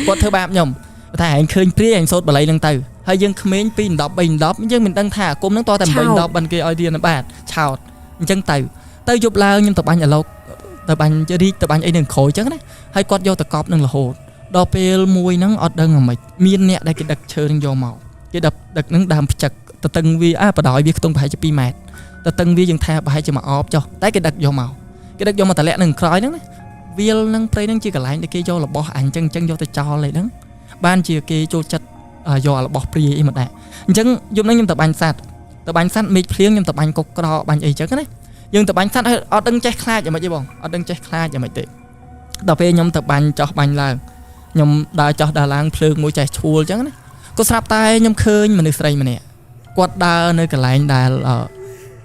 គាត់ធ្វើបាបខ្ញុំគាត់ថាហែងឃើញព្រាយហែងសូត្របល័យហ្នឹងទៅហើយយើងក្មេង2 10 3 10យើងមិនដឹងថាអាគមហ្នឹងតតែ8 10បានគេឲ្យរៀនបាទឆោតអញ្ចឹងទៅទៅយប់ឡើងខ្ញុំទៅបាញ់អាឡុកទៅបាញ់រីកទៅបាញ់អីនឹងក្រោយអញ្ចឹងណាហើយគាត់យកទៅកប់នឹងរហូតដល់ពេលមួយហ្នឹងអត់ដឹងអាម៉េចមានអ្នកដែលគេដឹកឈើនឹងយកមកគេដឹកដឹកហ្នឹងដើមផ្ចឹកទៅតឹងវាអាបដ ாய் វាខ្ទង់ប្រហែលជា2ម៉ែត្រទៅតឹងវាយើងថាប្រហែលជាមួយអបចុះតែគេដឹកយកមកគេដឹកយកមកតម្លាក់នឹងក្រោយហ្នឹងណាវាលនឹងព្រៃហ្នឹងជាកន្លែងដែលគេយករបស់អញចឹងចឹងយកទៅចោលអីហ្នឹងបានជាគេចូលចិត្តយកអារបស់ព្រាយអីមកដាក់អញ្ចឹងយប់ហ្នឹងខ្ញុំទៅបាញ់សัตว์ទៅបាញ់សัตว์មេឃភ្លៀងខ្ញុំទៅបាញ់កុកក្របាញ់អីចឹងណាយើងទៅបាញ់សัตว์ហើយអត់ដឹងចេះខ្លាចយ៉ាងម៉េចទេបងអត់ដឹងចេះខ្លាចយ៉ាងម៉េចទេដល់ពេលខ្ញុំទៅបាញ់ចោះបាញ់ឡើងខ្ញុំដើរចោះដើរឡើងភ្លើងមួយចេះឈួលចឹងណាក៏ស្រាប់តែខ្ញុំឃើញមនុស្សស្រីម្នាក់គាត់ដើរនៅកន្លែងដែ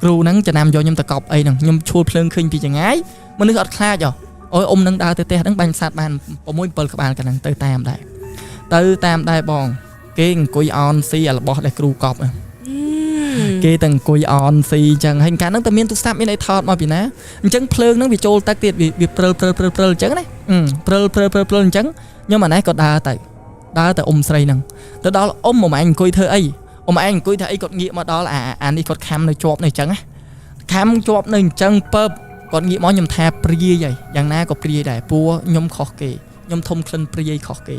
លគ្រូហ្នឹងចំណាំយកខ្ញុំទៅកប់អីហ្នឹងខ្ញុំឈួលភ្លើងឃើញពីចងាយមនុស្សអត់ខ្លាចហ៎អូយអ៊ំនឹងដើរទៅផ្ទះហ្នឹងបាញ់សัตว์បាន6 7ក្បាលកណ្ដឹងទៅតាមដែរទៅតាមដែរបងគេអង្គុយអនស៊ីអារបស់ដែលគ្រូកប់ហ្នឹង គេតែអង្គុយអនស៊ីអញ្ចឹងហើយកាលហ្នឹងតែមានទូរស័ព្ទមានអីថតមកពីណាអញ្ចឹងភ្លើងហ្នឹងវាចូលទឹកទៀតវាវាព្រិលព្រិលព្រិលព្រិលអញ្ចឹងណាអឺព្រិលព្រិលព្រិលព្រិលអញ្ចឹងខ្ញុំអានេះក៏ដើរទៅដើរទៅអ៊ំស្រីហ្នឹងទៅដល់អ៊ំមួយឯងអង្គុយធ្វើអីអ៊ំឯងអង្គុយធ្វើអីគាត់ងាកមកដល់អាអានេះគាត់ខំនៅជាប់នៅអញ្ចឹងណាខំជាប់នៅអញ្ចឹងពើបគាត់ងាកមកខ្ញុំថាព្រាយហើយយ៉ាងណាក៏ព្រាយដែរព្រោះខ្ញុំខុសគេខ្ញុំធំក្លិនព្រាយខុសគេ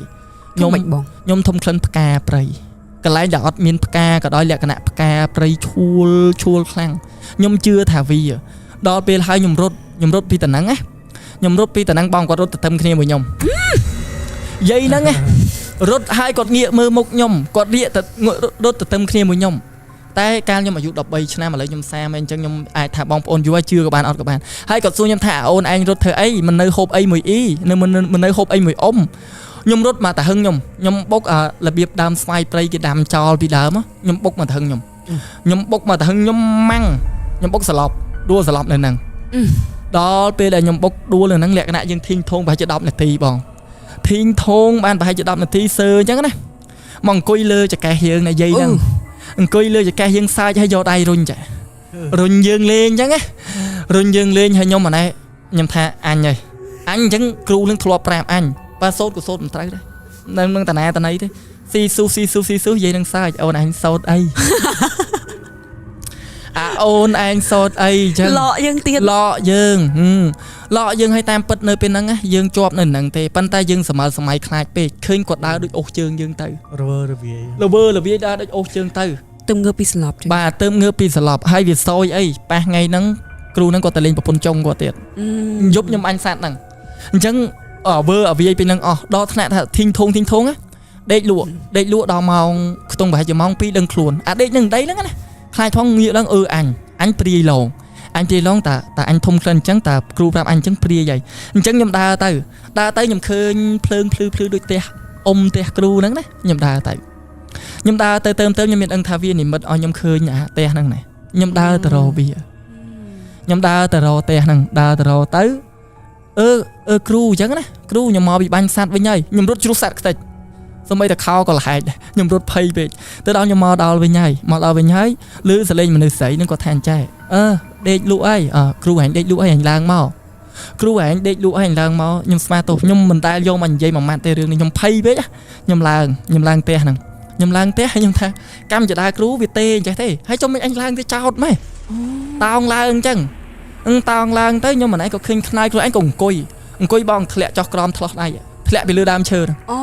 ខ្ញុំមិនបង ខ្ញុំធំក្លិនផ្កាព្រៃកន្លែងដែលអត់មានផ្កាក៏ដោយលក្ខណៈផ្កាព្រៃឈួលឈួលខ្លាំងខ្ញុំជឿថាវាដល់ពេលហើយខ្ញុំរត់ខ្ញុំរត់ពីតំណឹងណាខ្ញុំរត់ពីតំណឹងបងគាត់រត់ទៅទឹមគ្នាមួយខ្ញុំយាយហ្នឹងណារត់ហើយគាត់ងាកមើលមុខខ្ញុំគាត់រៀកទៅរត់ទៅទឹមគ្នាមួយខ្ញុំតែកាលខ្ញុំអាយុ13ឆ្នាំឥឡូវខ្ញុំ30ហើយអញ្ចឹងខ្ញុំអាចថាបងប្អូនយូរហើយជឿក៏បានអត់ក៏បានហើយគាត់សួរខ្ញុំថាអូនឯងរត់ធ្វើអីមិននៅហូបអីមួយអ៊ីនៅមិននៅហូបអីមួយអ៊ំ ខ្ញុំរត់មកតាហឹងខ្ញុំខ្ញុំបុកអារបៀបដើមស្វាយព្រៃគេដាំចោលពីដើមខ្ញុំបុកមកតាហឹងខ្ញុំខ្ញុំបុកមកតាហឹងខ្ញុំម៉ាំងខ្ញុំបុកសន្លប់ដួលសន្លប់នៅហ្នឹងដល់ពេលដែលខ្ញុំបុកដួលនៅហ្នឹងលក្ខណៈយើងធីងធងប្រហែលជា10នាទីបងធីងធងបានប្រហែលជា10នាទីសើអញ្ចឹងណាមកអង្គុយលើចកេះយើងណាយាយហ្នឹងអង្គុយលើចកេះយើងសើចឲ្យយកដៃរុញចារុញយើងលេងអញ្ចឹងណារុញយើងលេងឲ្យខ្ញុំម្នេះខ្ញុំថាអញហើយអញអញ្ចឹងគ្រូនឹងធ្លាប់ប្រាប់អញបើសូត្រក៏សូត្រមិនត្រូវដែរនៅនឹងតាណាតាណីទេស៊ីស៊ូស៊ីស៊ូស៊ីស៊ូយាយនឹងសើចអូនឯងសូត្រអីអាអូនឯងសូត្រអីអញ្ចឹង លក់យើងទៀត លក់យើងលក់យើងឲ្យតាមពិតនៅពេលហ្នឹងយើងជាប់នៅហ្នឹងទេប៉ុន្តែយើងសម័យសម័យខ្លាចពេកឃើញគាត់ដើរដូចអូសជើងយើងទៅ រវើរវាយ លវើលវាយដើរដូចអូសជើងទៅ ទៅងើបពីស្លាប់ បាទទៅងើបពីស្លាប់ហើយវាសយអីប៉ះថ្ងៃហ្នឹងគ្រូហ្នឹងគាត់ទៅលេងប្រពន្ធចុងគាត់ទៀតយប់ខ្ញុំអញសាត់ហ្នឹងអញ្ចឹងវើអាវាយពីហ្នឹងអស់ដល់ថ្នាក់ថាធីងធងធីងធងណាដេកលក់ដេកលក់ដល់ម៉ោងខ្ទង់ប្រហែលជាម៉ោង2ដឹងខ្លួនអាដេកនឹងដីហ្នឹងណាខ្លាចផងងាកឡើងអឺអញអញព្រាយឡងអញព្រាយឡងតាតាអញធំក្លិនអញ្ចឹងតាគ្រូប្រាប់អញអញ្ចឹងព្រាយហើយអញ្ចឹងខ្ញុំដើរទៅដើរទៅខ្ញុំឃើញភ្លើងភ្លឺភ្លឺដូចផ្ទះអ៊ំផ្ទះគ្រូហ្នឹងណាខ្ញុំដើរទៅខ្ញុំដើរទៅទៅខ្ញុំមានដឹងថាវានិមិត្តឲ្យខ្ញុំឃើញអាផ្ទះហ្នឹងណាខ្ញុំដើរទៅរកវាខ្ញុំដើរទៅរកផ្ទះហ្នឹងដើរទៅរកទៅអឺអឺគ្រូអញ្ចឹងណាគ្រូខ្ញុំមកពីបាញ់សัตว์វិញហើយខ្ញុំរត់ជ្រុះសัตว์ខ្ទេចសូម្បីតែខោក៏លហែកដែរខ្ញុំរត់ភ័យពេកទៅដល់ខ្ញុំមកដល់វិញហើយមកដល់វិញហើយឮសលេងមនុស្សស្រីនឹងគាត់ថាអញ្ចេះអឺដេកលក់ហើយអឺគ្រូឯងដេកលក់ហើយឯងឡើងមកគ្រូឯងដេកលក់ហើយឯងឡើងមកខ្ញុំស្មាទោសខ្ញុំមិនដែលយកមកនិយាយមួយម៉ាត់ទេរឿងនេះខ្ញុំភ័យពេកខ្ញុំឡើងខ្ញុំឡើងផ្ទះហ្នឹងខ្ញុំឡើងផ្ទះហើយខ្ញុំថាកម្មចដាគ្រូវាទេអញ្ចេះទេហើយចុះមិនអញឡើងទៅចោតម៉េះតោងឡើងអញ្ចឹងអឹងតោងឡើងទៅខ្ញុំម្នាក់ក៏ឃើញខ្នាយខ្លួនឯងក៏អង្គុយអង្គុយបងធ្លាក់ចុះក្រោមឆ្លោះដៃធ្លាក់ពីលើដើមឈើហ្នឹង អូ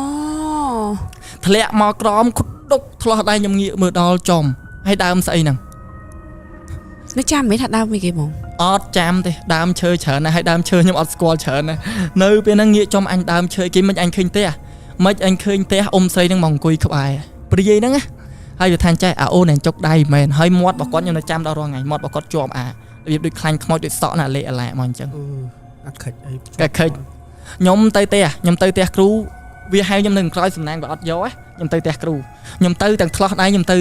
ធ្លាក់មកក្រោមខុដុកឆ្លោះដៃខ្ញុំងាកមើលដល់ចំហើយដើមស្អីហ្នឹង នៅចាំមិនថាដើមអីគេហ្មង អត់ចាំទេដើមឈើច្រើនណាស់ហើយដើមឈើខ្ញុំអត់ស្គាល់ច្រើនណាស់នៅពេលហ្នឹងងាកចំអញដើមឈើគេមិនអញឃើញផ្ទះមិនអញឃើញផ្ទះអ៊ំស្រីហ្នឹងមកអង្គុយក្បែរព្រាយហ្នឹងណាហើយវាថាចេះអាអូនឯងចុកដៃមែនហើយមាត់របស់គាត់ខ្ញុំនៅចាំដល់រាល់ថ្ងៃមាត់របស់គាត់ជាប់អារបៀបដូចខ្លាញ់ខ្មោចដូចសក់ណាលេអាឡាមកអញ្ចឹង អឺអាខិចអី កាខិចខ្ញុំទៅផ្ទះខ្ញុំទៅផ្ទះគ្រូវាហៅខ្ញុំនៅក្រោយសំណាងវាអត់យកខ្ញុំទៅផ្ទះគ្រូខ្ញុំទៅទាំងឆ្លោះដៃខ្ញុំទៅ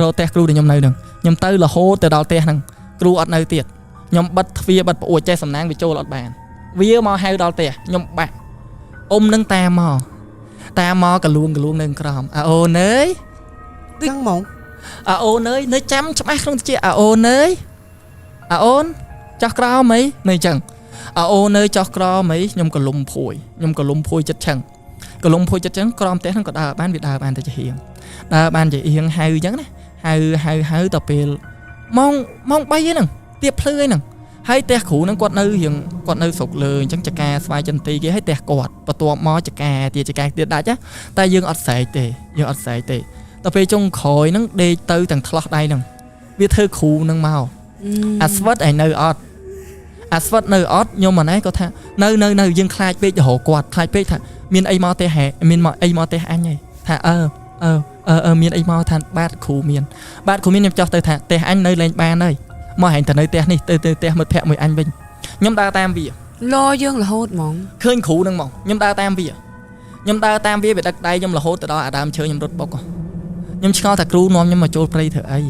រកផ្ទះគ្រូដែលខ្ញុំនៅហ្នឹងខ្ញុំទៅរហូតទៅដល់ផ្ទះហ្នឹងគ្រូអត់នៅទៀតខ្ញុំបិទទ្វារបិទប្អួតចេះសំណាងវាចូលអត់បានវាមកហៅដល់ផ្ទះខ្ញុំបាក់អ៊ំនឹងតាមមកតាមមកកលួងកលួងនៅក្រោមអាអូនអើយ ចឹងហ្មង អាអូនអើយនៅចាំច្បាស់ក្នុងតិចអាអូនអើយអាអូនចោះក្រោមអីនៅអញ្ចឹងអាអូនអើយចោះក្រោមអីខ្ញុំក៏លុំភួយខ្ញុំក៏លុំភួយចិត្តឆឹងក៏លុំភួយចិត្តឆឹងក្រោមផ្ទះហ្នឹងក៏ដើរបានវាដើរបានតែជាហៀងដើរបានជាហៀងហៅអញ្ចឹងណាហៅហៅហៅដល់ពេលម៉ោងម៉ោង3ហ្នឹងទៀបភ្លឺហ្នឹងហើយផ្ទះគ្រូហ្នឹងគាត់នៅរៀងគាត់នៅស្រុកលើអញ្ចឹងចកាស្វាយចន្ទីគេហើយផ្ទះគាត់បន្ទាប់មកចកាទៀតចកាទៀតដាច់ណាតែយើងអត់ស្រែកទេយើងអត់ស្រែកទេដល់ពេលចុងក្រោយហ្នឹងដេកទៅទាំងឆ្លោះដៃហ្នឹងវាធ្វើគ្រូហ្នឹងមកអាស្វិតឯងនៅអត់អាស្វិតនៅអត់ខ្ញុំម្នេះក៏ថានៅនៅនៅយើងខ្លាចពេករកគាត់ខ្លាចពេកថាមានអីមកទេហែមានមកអីមកទេអញហីថាអឺអឺអឺមានអីមកថាបាទគ្រូមានបាទគ្រូមានខ្ញុំចោះទៅថាផ្ទះអញនៅលែងបានហើយមកហែងទៅនៅផ្ទះនេះទៅទៅផ្ទះមិត្តភក្តិមួយអញវិញខ្ញុំដើរតាមវា លយើងរហូតហ្មង ឃើញគ្រូហ្នឹងមកខ្ញុំដើរតាមវាខ្ញុំដើរតាមវាវាដឹកដៃខ្ញុំរហូតទៅដល់អាដើមឈើខ្ញុំរត់បុកខ្ញុំឆ្ងល់ថាគ្រូនាំខ្ញុំមកចូលព្រៃធ្វើអី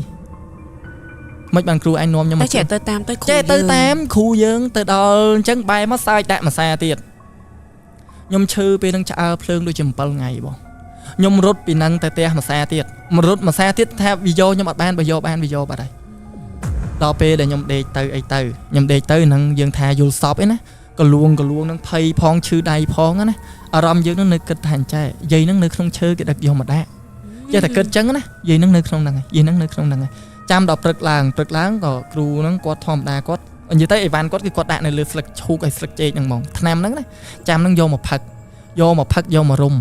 មិនបានគ្រូឯងនាំខ្ញុំ តែ មក ចេះទៅតាមទៅគ្រូ ចេះទៅតាមគ្រូយើងទៅដល់អញ្ចឹងបែរមកសើចដាក់មួយសាទៀតខ្ញុំឈឺពេលហ្នឹងឆ្អើភ្លើងដូចជា7ថ្ងៃបងខ្ញុំរត់ពីហ្នឹងទៅផ្ទះមួយសាទៀតមករត់មួយសាទៀតថាវាយកខ្ញុំអត់បានបើយកបានវាយកបាត់ហើយដល់ពេលដែលខ្ញុំដេកទៅអីទៅខ្ញុំដេកទៅហ្នឹងយើងថាយល់សពអីណាកលួងកលួងហ្នឹងភ័យផងឈឺដៃផងណាអារម្មណ៍យើងហ្នឹងនៅគិតថាអញ្ចេះយាយហ្នឹងនៅក្នុងឈើគេដឹកយកមកដាក់ចេះតែគិតអញ្ចឹងណាយាយហ្នឹងនៅក្នុងហ្នឹងហើយយាយហ្នឹងនៅក្នុងហ្នឹងហើយចាំដល់ព្រឹកឡើងព្រឹកឡើងក៏គ្រូហ្នឹងគាត់ធម្មតាគាត់និយាយទៅអីវ៉ាន់គាត់គឺគាត់ដាក់នៅលើស្លឹកឈូកឲ្យស្លឹកចេកហ្នឹងហ្មងថ្នាំហ្នឹងណាចាំហ្នឹងយកមកផឹកយកមកផឹកយកមករុំ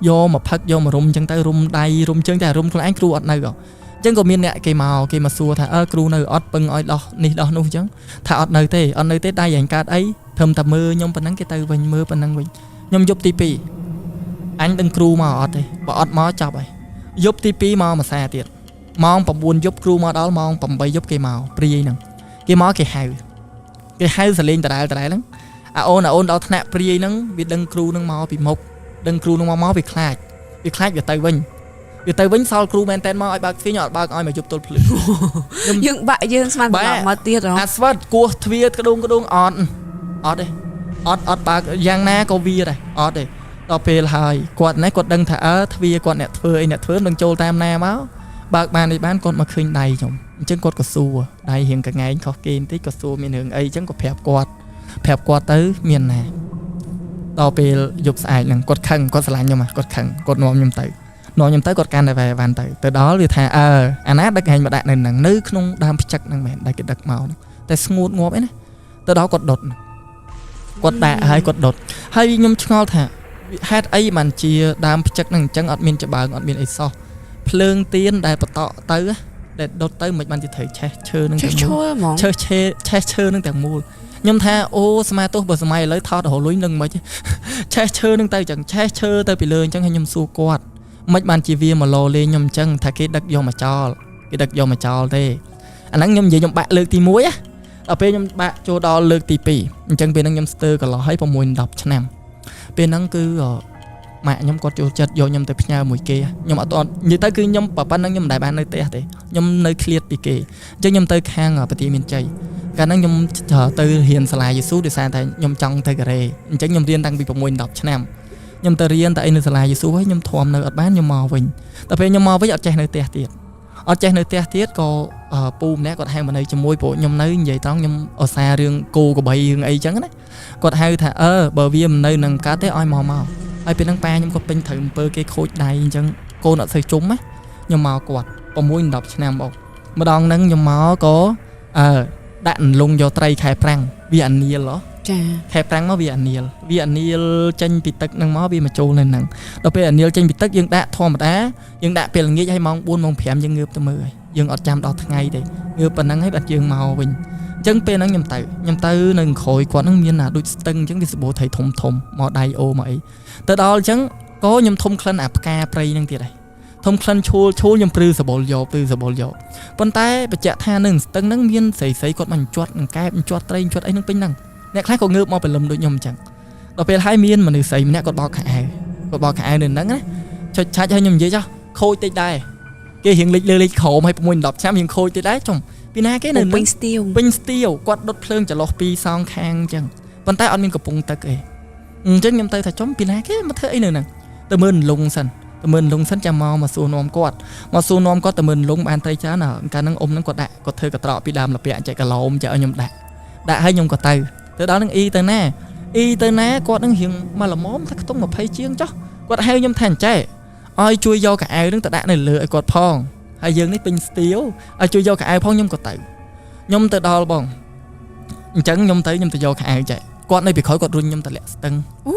យកមកផឹកយកមករុំអញ្ចឹងទៅរុំដៃរុំជើងតែរុំខ្លួនឯងគ្រូអត់នៅហ៎អញ្ចឹងក៏មានអ្នកគេមកគេមកសួរថាអើគ្រូនៅអត់ពឹងឲ្យដោះនេះដោះនោះអញ្ចឹងថាអត់នៅទេអត់នៅទេដៃឯងកើតអីត្រឹមតែមើលខ្ញុំប៉ុណ្ណឹងគេទៅវិញមើលប៉ុណ្ណឹងវិញខ្ញុំយប់ទី2អញដឹងគ្រូមកអត់ទេបើអត់មកចប់ហើយយប់ទី2មកមួយសាទៀតម៉ោង9យប់គ្រូមកដល់ម៉ោង8យប់គេមកព្រាយហ្នឹងគេមកគេហៅគេហៅសលេងដដែលដដែលហ្នឹងអាអូនអាអូនដល់ថ្នាក់ព្រាយហ្នឹងវាដឹងគ្រូហ្នឹងមកពីមុខ ដឹងគ្រូនឹងមកមកវាខ្លាចវាខ្លាចវាទៅវិញវាទៅវិញសល់គ្រូមែនតែនមកឲ្យបើកទ្វារខ្ញុំអត់បើកឲ្យមកយប់ទល់ភ្លឺ យើងបាក់យើងស្មានត្រឡប់មកទៀតហ៎ អាស្វិតគោះទ្វារក្ដុងក្ដុងអត់អត់ទេអត់អត់បើកយ៉ាងណាក៏វាដែរអត់ទេដល់ពេលហើយគាត់នេះគាត់ដឹងថាអើទ្វារគាត់អ្នកធ្វើអីអ្នកធ្វើមិនដឹងចូលតាមណាមកបើកបានអីបានគាត់មកឃើញដៃខ្ញុំអញ្ចឹងគាត់ក៏សួរដៃរៀងកងែងខុសគេបន្តិចក៏សួរមានរឿងអីអញ្ចឹងក៏ប្រាប់គាត់ប្រាប់គាត់ទៅមានណាដល់ពេលយប់ស្អែកហ្នឹងគាត់ខឹងគាត់ស្រឡាញ់ខ្ញុំហ่ะគាត់ខឹងគាត់នាំខ្ញុំទៅនាំខ្ញុំទៅគាត់កាន់តែវ៉ែវ៉ាន់ទៅទៅដល់វាថាអើអាណាដឹកឯងមកដាក់នៅហ្នឹងនៅក្នុងដើមផ្ចឹកហ្នឹងមែនដែលគេដឹកមកហ្នឹងតែស្ងួតងាប់អីណាទៅដល់គាត់ដុតគាត់ដាក់ហើយគាត់ដុតហើយខ្ញុំឆ្ងល់ថាហេតុអីបានជាដើមផ្ចឹកហ្នឹងអញ្ចឹងអត់មានច្បាើងអត់មានអីសោះភ្លើងទៀនដែលបន្តទៅដែលដុតទៅមិនបានជាត្រូវឆេះឈើហ្នឹង ឆេះ ទាំងមូល ឈួលហ្មង ឆេះឆេះឆេះឈើនឹងទាំងមូលខ្ញុំថាអូស្មាទោសបើសម័យឥឡូវថតរហូតលុយនឹងមិន ឆេះឈើនឹងទៅអញ្ចឹងឆេះឈើទៅពីលើអញ្ចឹងហើយខ្ញុំសួរគាត់មិនបានជាវាមកឡលេងខ្ញុំអញ្ចឹងថាគេដឹកយកមកចោលគេដឹកយកមកចោលទេអាហ្នឹងខ្ញុំនិយាយខ្ញុំបាក់លើកទី1ណាដល់ពេលខ្ញុំបាក់ចូលដល់លើកទី2អញ្ចឹងពេលហ្នឹងខ្ញុំស្ទើរកន្លោះហើយ6 10ឆ្នាំពេលហ្នឹងគឺម៉ាក់ខ្ញុំគាត់ចូលចិត្តយកខ្ញុំទៅផ្ញើមួយគេខ្ញុំអត់អត់និយាយទៅគឺខ្ញុំប៉ុណ្្នឹងខ្ញុំមិនដែលបាននៅផ្ទះទេខ្ញុំនៅឃ្លាតពីគេអញ្ចឹងខ្ញុំទៅខាងប្រទីមានជ័យកាលហ្នឹងខ្ញុំទៅរៀនសាលាយេស៊ូដោយសារតែខ្ញុំចង់ទៅកូរ៉េអញ្ចឹងខ្ញុំរៀនតាំងពី6 10ឆ្នាំខ្ញុំទៅរៀនតែអីនៅសាលាយេស៊ូហើយខ្ញុំធំនៅអត់បានខ្ញុំមកវិញដល់ពេលខ្ញុំមកវិញអត់ចេះនៅផ្ទះទៀតអត់ចេះនៅផ្ទះទៀតក៏ពូម្នាក់គាត់ហៅមកនៅជាមួយព្រោះខ្ញុំនៅនិយាយត្រង់ខ្ញុំឧស្សាហ៍រឿងគោក្របីរឿងអីចឹងណាគាត់ហៅថាអើបើវាមិននៅនឹងកើតទេឲ្យមកមកហើយពេលហ្នឹងប៉ាខ្ញុំគាត់ពេញត្រូវអំពើគេខូចដៃអញ្ចឹងកូនអត់សូវជុំណាខ្ញុំមកគាត់6 10ឆ្នាំបងម្ដងហ្នឹងខ្ញុំមកក៏អើដាក់អន្លង់យកត្រីខែប្រាំងវាអានីលហ៎ ចា ខែប្រាំងមកវាអានីលវាអានីលចេញពីទឹកហ្នឹងមកវាមកចូលនៅហ្នឹងដល់ពេលអានីលចេញពីទឹកយើងដាក់ធម្មតាយើងដាក់ពេលល្ងាចហើយម៉ោង4ម៉ោង5យើងងើបទៅមើលហើយយើងអត់ចាំដល់ថ្ងៃទេងើបប៉ុណ្ណឹងហើយបាត់យើងមកវិញអញ្ចឹងពេលហ្នឹងខ្ញុំទៅខ្ញុំទៅនៅក្រោយគាត់ហ្នឹងមានអាដូចស្ទឹងអញ្ចឹងវាសម្បូរត្រីធំធំមកដៃអូមកអីទៅដល់អញ្ចឹងក៏ខ្ញុំធំក្លិនអាផ្កាព្រៃហ្នឹងទៀតហើយធំក្លិនឈួលឈួលខ្ញុំព្រឺសបល់យកព្រឺសបល់យកប៉ុន្តែបញ្ជាក់ថានឹងស្ទឹងហ្នឹងមានស្រីស្រីគាត់មកជាត់កែបជាត់ត្រីជាត់អីហ្នឹងពេញហ្នឹងអ្នកខ្លះក៏ងើបមកព្រលឹមដូចខ្ញុំអញ្ចឹងដល់ពេលហើយមានមនុស្សស្រីម្នាក់គាត់បោកខោអាវគាត់បោកខោអាវនៅហ្នឹងណាចុចឆាច់ឲ្យខ្ញុំនិយាយចុះខូចតិចដែរគេរៀងលិចលើលិចក្រោមឲ្យ6 10ឆ្នាំរៀងខូចតិចដែរចុំពីណាគេនៅ ពេញស្ទៀវ ពេញស្ទៀវគាត់ដុតភ្លើងចន្លោះពីរសងខាងអញ្ចឹងប៉ុន្តែអត់មានកំពុងទឹកទេអញ្ចឹងខ្ញុំទៅថាចំពីណាគេមកធ្វើអីនៅហ្នឹងទៅមើលលងសិនទៅមើលលងសិនចាំមកមកសួរនាំគាត់មកសួរនាំគាត់ទៅមើលលងបានត្រីច្រើនកាលហ្នឹងអ៊ំហ្នឹងគាត់ដាក់គាត់ធ្វើកត្រកពីដើមលពាក់ចែកកឡោមចែកឲ្យខ្ញុំដាក់ដាក់ឲ្យខ្ញុំក៏ទៅទៅដល់ហ្នឹងអ៊ីទៅណាអ៊ីទៅណាគាត់ហ្នឹងរៀងមកល្មមថាខ្ទង់20ជាងចុះគាត់ហៅខ្ញុំថាអញ្ចេះឲ្យជួយយកកៅអៅហ្នឹងទៅដាក់នៅលើឲ្យគាត់ផងហើយយើងនេះពេញស្ទៀវឲ្យជួយយកកៅអៅផងខ្ញុំក៏ទៅខ្ញុំទៅដល់បងអញ្ចឹងខ្ញុំទៅខ្ញុំទៅយកខោអាវចែកគាត់នៅពីក្រោយគាត់រុញខ្ញុំតម្លាក់ស្ទឹងអូ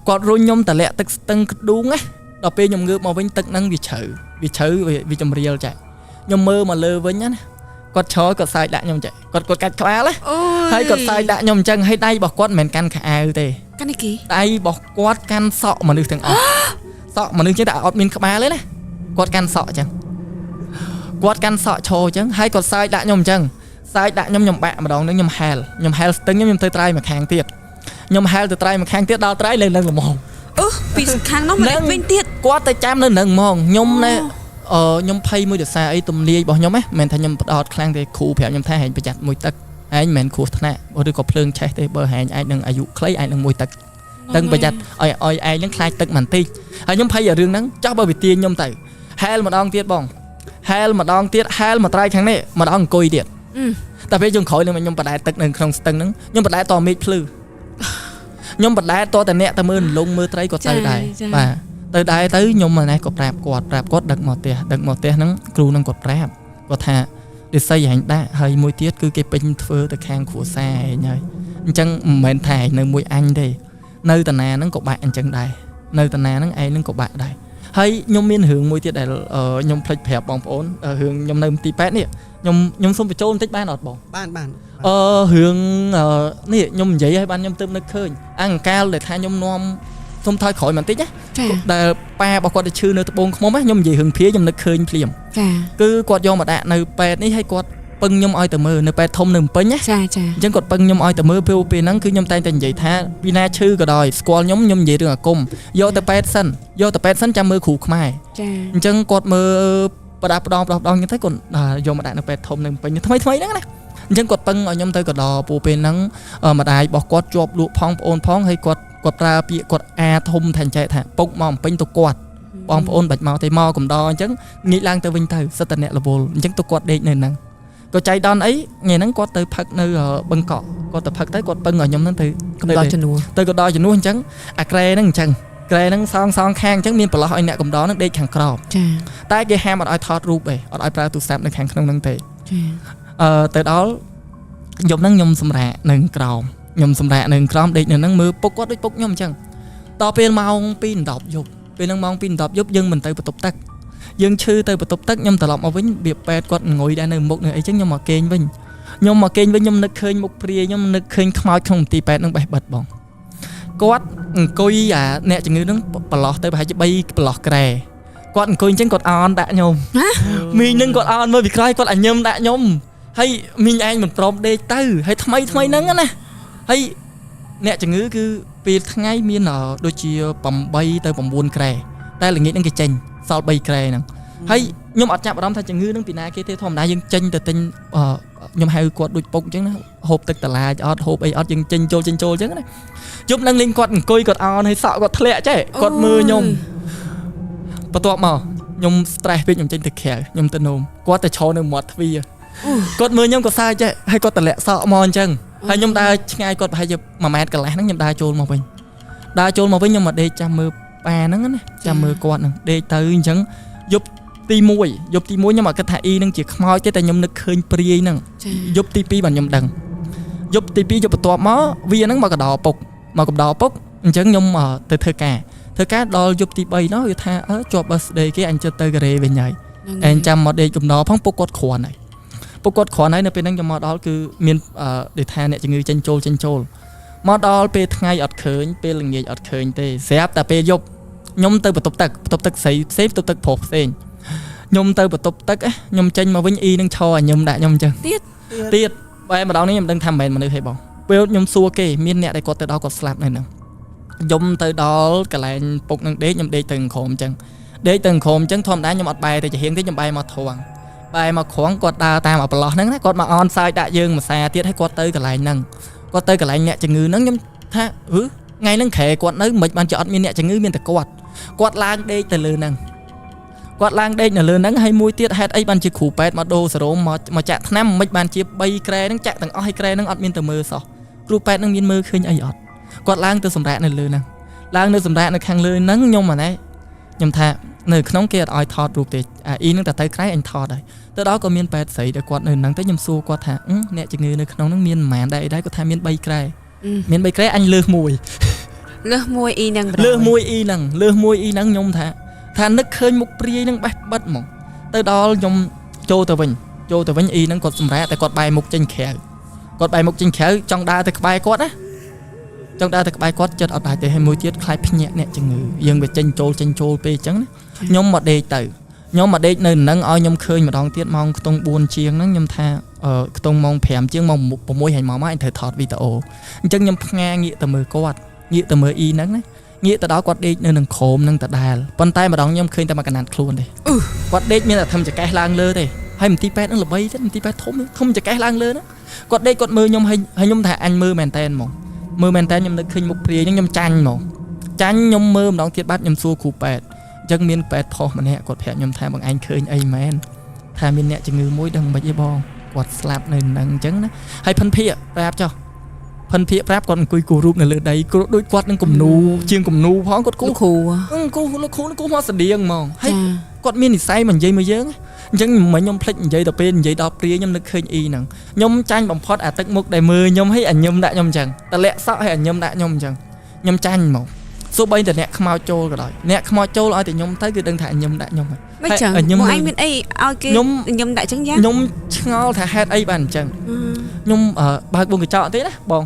គាត់រុញខ្ញុំតម្លាក់ទឹកស្ទឹងក្ដួងណាដល់ពេលខ្ញុំងើបមកវិញទឹកហ្នឹងវាជ្រៅវាជ្រៅវាចម្រៀលចែកខ្ញុំមើលមកលើវិញណាគាត់ឈរគាត់សើចដាក់ខ្ញុំចែកគាត់គាត់កាច់ក្បាលណាហើយគាត់សើចដាក់ខ្ញុំអញ្ចឹងហើយដៃរបស់គាត់មិនមែនកាន់ខោអាវទេ កាន់នេះគេ ដៃរបស់គាត់កាន់សក់មនុស្សទាំងអស់សក់មនុស្សចឹងតែអត់មានក្បាលទេណាគាត់កាន់សក់អញ្ចឹងគាត់កាន់សក់ឈរអញ្ចឹងហើយគាត់សើចដាក់ខ្ញុំអញ្ចឹងសើចដាក់ខ្ញុំខ្ញុំបាក់ម្ដងហ្នឹងខ្ញុំហែលខ្ញុំហែលស្ទឹងខ្ញុំខ្ញុំទៅត្រៃមួយខាងទៀតខ្ញុំហែលទៅត្រៃមួយខាងទៀតដល់ត្រៃលើនឹងល្មម អឺពីខាងនោះមកវិញទៀត គាត់ទៅចាំនៅនឹងហ្មងខ្ញុំណែអឺខ្ញុំភ័យមួយដោយសារអីទំនាយរបស់ខ្ញុំណាមិនមែនថាខ្ញុំផ្ដោតខ្លាំងទេគ្រូប្រាប់ខ្ញុំថាហែងប្រយ័ត្នមួយទឹកហែងមិនមែនគ្រោះថ្នាក់ឬក៏ភ្លើងឆេះទេបើហែងអាចនឹងអាយុខ្លីអាចនឹងមួយទឹកដឹងប្រយ័ត្នឲ្យឲ្យឯងនឹងខ្លាចទឹកបន្តិចហើយខ្ញុំភ័យរឿងហ្នឹងចោះបើវាទាញខ្ញុំទៅហែលម្ដងទៀតបងហែលម្ដងទៀតហែលមកត្រៃខាងនេះម្ដងអង្គុយទៀតតែពេលជុំក្រោយនឹងខ្ញុំបដែតទឹកនៅក្នុងស្ទឹងហ្នឹងខ្ញុំបដែតតមេឃភ្លឺខ្ញុំបដែតតតែអ្នកទៅមើលលងមើលត្រីក៏ទៅដែរបាទទៅដែរទៅខ្ញុំម៉ែក៏ប្រាប់គាត់ប្រាប់គាត់ដឹកមកផ្ទះដឹកមកផ្ទះហ្នឹងគ្រូហ្នឹងគាត់ប្រាប់គាត់ថារិស័យឯងដាក់ហើយមួយទៀតគឺគេពេញធ្វើទៅខាងគ្រួសារឯងហើយអញ្ចឹងមិនមែនថាឯងនៅមួយអញទេនៅតាណាហ្នឹងក៏បាក់អញ្ចឹងដែរនៅតាណាហ្នឹងឯងហ្នឹងក៏បាក់ដែរហើយខ្ញុំមានរឿងមួយទៀតដែលខ្ញុំភ្លេចប្រាប់បងប្អូនរឿងខ្ញុំនៅមន្ទីរពេទ្យនេះខ្ញុំសូមបញ្ចូលបន្តិចបានអត់បង បានបាន អឺរឿងនេះខ្ញុំនិយាយឲ្យបានខ្ញុំទើបនឹកឃើញអង្គកាលដែលថាខ្ញុំនាំសូមថយក្រោយបន្តិចណាដែលប៉ារបស់គាត់ទៅឈឺនៅត្បូងឃ្មុំណាខ្ញុំនិយាយរឿងភាខ្ញុំនឹកឃើញភ្លាម ចា គឺគាត់យកមកដាក់នៅពេទ្យនេះហើយគាត់ ពឹងខ្ញុំឲ្យទៅមើលនៅពេទ្យធំនៅភ្នំពេញណា ចាចា អញ្ចឹងគាត់ពឹងខ្ញុំឲ្យទៅមើលពេលពេលហ្នឹងគឺខ្ញុំតែងតែនិយាយថាពីណាឈឺក៏ដោយស្គាល់ខ្ញុំខ្ញុំនិយាយរឿងអាគមយកទៅពេទ្យសិនយកទៅពេទ្យសិនចាំមើលគ្រូខ្មែរ ចា អញ្ចឹងគាត់មើលប្រដាប់ប្រដងប្រដាប់ប្រដងអញ្ចឹងទៅគាត់យកមកដាក់នៅពេទ្យធំនៅភ្នំពេញថ្មីថ្មីហ្នឹងណាអញ្ចឹងគាត់ពឹងឲ្យខ្ញុំទៅកដោពូពេលហ្នឹងម្ដាយរបស់គាត់ជាប់លក់ផងប្អូនផងហើយគាត់គាត់ប្រើពាក្យគាត់អាធំថាអញ្ចេះថាពុកមកភ្នំពេញទៅគាត់បងប្អូនបាច់មកទេមកកំដរអញ្ចឹងងាកឡើងទៅវិញទៅសិតតែអ្នករវល់អញ្ចឹងទៅគាត់ដេកនៅហ្នឹងក៏ចៃដន្យអីថ្ងៃហ្នឹងគាត់ទៅផឹកនៅបឹងកក់គាត់ទៅផឹកទៅគាត់ពឹងឲ្យខ្ញុំហ្នឹងទៅ កំដរជំនួស ទៅកំដរជំនួសអញ្ចឹងអាក្រែហ្នឹងអញ្ចឹងក្រែហ្នឹងសងសងខាងអញ្ចឹងមានប្រឡោះឲ្យអ្នកកំដរហ្នឹងដេកខាងក្រោម ចា តែគេហាមអត់ឲ្យថតរូបទេអត់ឲ្យប្រើទូរស័ព្ទនៅខាងក្នុងហ្នឹងទេ ចា ទៅដល់យប់ហ្នឹងខ្ញុំសម្រាកនៅក្រោមខ្ញុំសម្រាកនៅក្រោមដេកនៅហ្នឹងមើលពុកគាត់ដូចពុកខ្ញុំអញ្ចឹងដល់ពេលម៉ោង2:10យប់ពេលហ្នឹងម៉ោង2:10យប់យើងមិនទៅបន្ទប់ទឹកយើងឈឺទៅបន្ទប់ទឹកខ្ញុំត្រឡប់មកវិញវាពេទ្យគាត់ងុយដែរនៅមុខនៅអីចឹងខ្ញុំមកគេងវិញខ្ញុំមកគេងវិញខ្ញុំនឹកឃើញមុខព្រាយខ្ញុំនឹកឃើញខ្មោចក្នុងមន្ទីរពេទ្យហ្នឹងបេះបិទបងគាត់អង្គុយអាអ្នកជំងឺហ្នឹងប្រឡោះទៅប្រហែលជា3ប្រឡោះក្រែគាត់អង្គុយអញ្ចឹងគាត់អនដាក់ខ្ញុំមីងហ្នឹងគាត់អនមើលពីក្រោយគាត់អញញឹមដាក់ខ្ញុំហើយមីងឯងមិនព្រមដេកទៅហើយថ្មីថ្មីហ្នឹងណាហើយអ្នកជំងឺគឺពេលថ្ងៃមានដូចជា8ទៅ9ក្រែតែល្ងាចហ្នឹងគេចេញសល់3ក្រែហ្នឹងហើយខ្ញុំអត់ចាប់អារម្មណ៍ថាជំងឺហ្នឹងពីណាគេទេធម្មតាយើងចេញទៅទិញខ្ញុំហៅគាត់ដូចពុកអញ្ចឹងណាហូបទឹកតឡាចអត់ហូបអីអត់យើងចេញចូលចេញចូលអញ្ចឹងណាយប់ហ្នឹងលេងគាត់អង្គុយគាត់អនហើយសក់គាត់ធ្លាក់ចេះគាត់មើលខ្ញុំបន្ទាប់មកខ្ញុំ stress ពេកខ្ញុំចេញទៅក្រៅខ្ញុំទៅនោមគាត់ទៅឈរនៅមាត់ទ្វារគាត់មើលខ្ញុំក៏សើចចេះហើយគាត់តម្លាក់សក់មកអញ្ចឹងហើយខ្ញុំដើរឆ្ងាយគាត់ប្រហែលជា1ម៉ែត្រកន្លះហ្នឹងខ្ញុំដើរចូលមកវិញដើរចូលមកវិញខ្ញុំមកដេកចាំមើលប៉ាហ្នឹងណាចាំមើលគាត់ហ្នឹងដេកទៅអញ្ចឹងយប់ទី1យប់ទី1ខ្ញុំអត់គិតថាអ៊ីនឹងជាខ្មោចទេតែខ្ញុំនឹកឃើញព្រាយហ្នឹងយប់ទី2បានខ្ញុំដឹងយប់ទី2យប់បន្ទាប់មកវាហ្នឹងមកកដោពុកមកកំដរពុកអញ្ចឹងខ្ញុំទៅធ្វើការធ្វើការដល់យប់ទី3នោះវាថាអើជាប់ birthday គេអញចិត្តទៅកូរ៉េវិញហើយអញចាំមកដេកកំដរផងពុកគាត់គ្រាន់ហើយពុកគាត់គ្រាន់ហើយនៅពេលហ្នឹងខ្ញុំមកដល់គឺមានដូចថាអ្នកជំងឺចេញចូលចេញចូលមកដល់ពេលថ្ងៃអត់ឃើញពេលល្ងាចអត់ឃើញទេស្រាប់តែពេលយប់ខ្ញុំទៅបន្ទប់ទឹកបន្ទប់ទឹកស្រីផ្សេងបន្ទប់ទឹកប្រុសផ្សេងខ្ញុំទៅបន្ទប់ទឹកខ្ញុំចេញមកវិញអ៊ីនឹងឈរឲ្យខ្ញុំដាក់ខ្ញុំអញ្ចឹង ទៀត ទៀតបែរម្ដងនេះខ្ញុំដឹងថាមិនមែនមនុស្សទេបងពេលខ្ញុំសួរគេមានអ្នកដែលគាត់ទៅដល់គាត់ស្លាប់នៅហ្នឹងខ្ញុំទៅដល់កន្លែងពុកនឹងដេកខ្ញុំដេកទៅក្រោមអញ្ចឹងដេកទៅក្រោមអញ្ចឹងធម្មតាខ្ញុំអត់បែរទៅចំហៀងទេខ្ញុំបែរមកត្រង់បែរមកក្រងគាត់ដើរតាមអាប្រឡោះហ្នឹងណាគាត់មកអនសើចដាក់យើងមួយសាទៀតហើយគាត់ទៅកន្លែងហ្នឹងគាត់ទៅកន្លែងអ្នកជំងឺហ្នឹងខ្ញុំថាហឺថ្ងៃហ្នឹងក្រែគាត់នៅមិនបានជាអត់មានអ្នកជំងឺមានតែគាត់គាត់ឡើងដេកទៅលើហ្នឹងគាត់ឡើងដេកនៅលើហ្នឹងហើយមួយទៀតហេតុអីបានជាគ្រូពេទ្យមកដូរសេរ៉ូមមកចាក់ថ្នាំមិនបានជា3ក្រែហ្នឹងចាក់ទាំងអស់ហើយក្រែហ្នឹងអត់មានទៅមើលសោះគ្រូពេទ្យហ្នឹងមានមើលឃើញអីអត់គាត់ឡើងទៅសម្រាកនៅលើហ្នឹងឡើងនៅសម្រាកនៅខាងលើហ្នឹងខ្ញុំអានេះខ្ញុំថានៅក្នុងគេអត់ឲ្យថតរូបទេអាអ៊ីហ្នឹងតែទៅក្រៅអញថតហើយទៅដល់ក៏មានពេទ្យស្រីដែលគាត់នៅហ្នឹងទៅខ្ញុំសួរគាត់ថាអ្នកជំងឺនៅក្នុងហ្នឹងមានប៉ុន្មានដែរអីដែរគាត់ថាមាន3ក្រែមាន3ក្រែអញលើសមួយ លើសមួយអ៊ីហ្នឹង លើសមួយអ៊ីហ្នឹងលើសមួយអ៊ីហ្នឹងខ្ញុំថាថានឹកឃើញមុខព្រាយហ្នឹងបេះបិទហ្មងទៅដល់ខ្ញុំចូលទៅវិញចូលទៅវិញអ៊ីហ្នឹងគាត់សម្រាកតែគាត់បែរមុខចេញក្រៅគាត់បែរមុខចេញក្រៅចង់ដើរទៅក្បែរគាត់ណាចង់ដើរទៅក្បែរគាត់ចិត្តអត់ដាច់ទេហើយមួយទៀតខ្លាចភ្ញាក់អ្នកជំងឺយើងវាចេញចូលចេញចូលពេកអញ្ចឹងណាខ្ញុំមកដេកទៅខ្ញុំមកដេកនៅនឹងឲ្យខ្ញុំឃើញម្ដងទៀតម៉ោងខ្ទង់4ជាងហ្នឹងខ្ញុំថាខ្ទង់ម៉ោង5ជាងម៉ោង6ហើយមកមកអញត្រូវថតវីដេអូអញ្ចឹងខ្ញុំផ្ងាងាកទៅមើលគាត់ងាកទៅមើលអ៊ីហ្នឹងណាងាកទៅដល់គាត់ដេកនៅនឹងក្រោមនឹងដដែលប៉ុន្តែម្ដងខ្ញុំឃើញតែមួយកណាត់ខ្លួនទេគាត់ដេកមានតែធំចកេះឡើងលើទេហើយមន្ទីរពេទ្យហ្នឹងល្បីទេមន្ទីរពេទ្យធំធំចកេះឡើងលើហ្នឹងគាត់ដេកគាត់មើលខ្ញុំហើយខ្ញុំថាអញមើលមែនតែនហ្មងមើលមែនតែនខ្ញុំនឹកឃើញមុខព្រាយហ្នឹងខ្ញុំចាញ់ហ្មងចាញ់ខ្ញុំមើលម្ដងទៀតបាត់ខ្ញុំសួរគ្រូពេទ្យអញ្ចឹងមានពេទ្យផុសម្នាក់គាត់ប្រាប់ខ្ញុំថាបងឯងឃើញអីមែនថាមានអ្នកជំងឺមួយដឹងមិនអីបងគាត់ស្លាប់នៅនឹងអញ្ចឹងណាហើយផិនភាកប្រាប់ចុះផិនភាកប្រាប់គាត់អង្គុយគូររូបនៅលើដីគ្រូដូចគាត់នឹងគំនូជាងគំនូផងគាត់គូ គ្រូ គូលោកគ្រូគូមកស្តៀងហ្មងហើយគាត់មាននិស័យមកនិយាយមកយើងអញ្ចឹងមិញខ្ញុំភ្លេចនិយាយដល់ពេលនិយាយដល់ព្រាខ្ញុំនឹកឃើញអ៊ីហ្នឹងខ្ញុំចាញ់បំផុតអាទឹកមុខដែលមើលខ្ញុំហើយអាញឹមដាក់ខ្ញុំអញ្ចឹងតម្លាក់សក់ហើយអាញឹមដាក់ខ្ញុំអញ្ចឹងខ្ញុំចាញ់ហ្មងសូម្បីតែអ្នកខ្មោចចូលក៏ដោយអ្នកខ្មោចចូលឲ្យតែខ្ញុំទៅគឺដឹងថាអាញឹមដាក់ខ្ញុំហើយ មិនចឹងបងឯងមានអីឲ្យគេខ្ញុំដាក់ចឹងយ៉ាង ខ្ញុំឆ្ងល់ថាហេតុអីបានអញ្ចឹងខ្ញុំបើកវងកញ្ចក់ទេណាប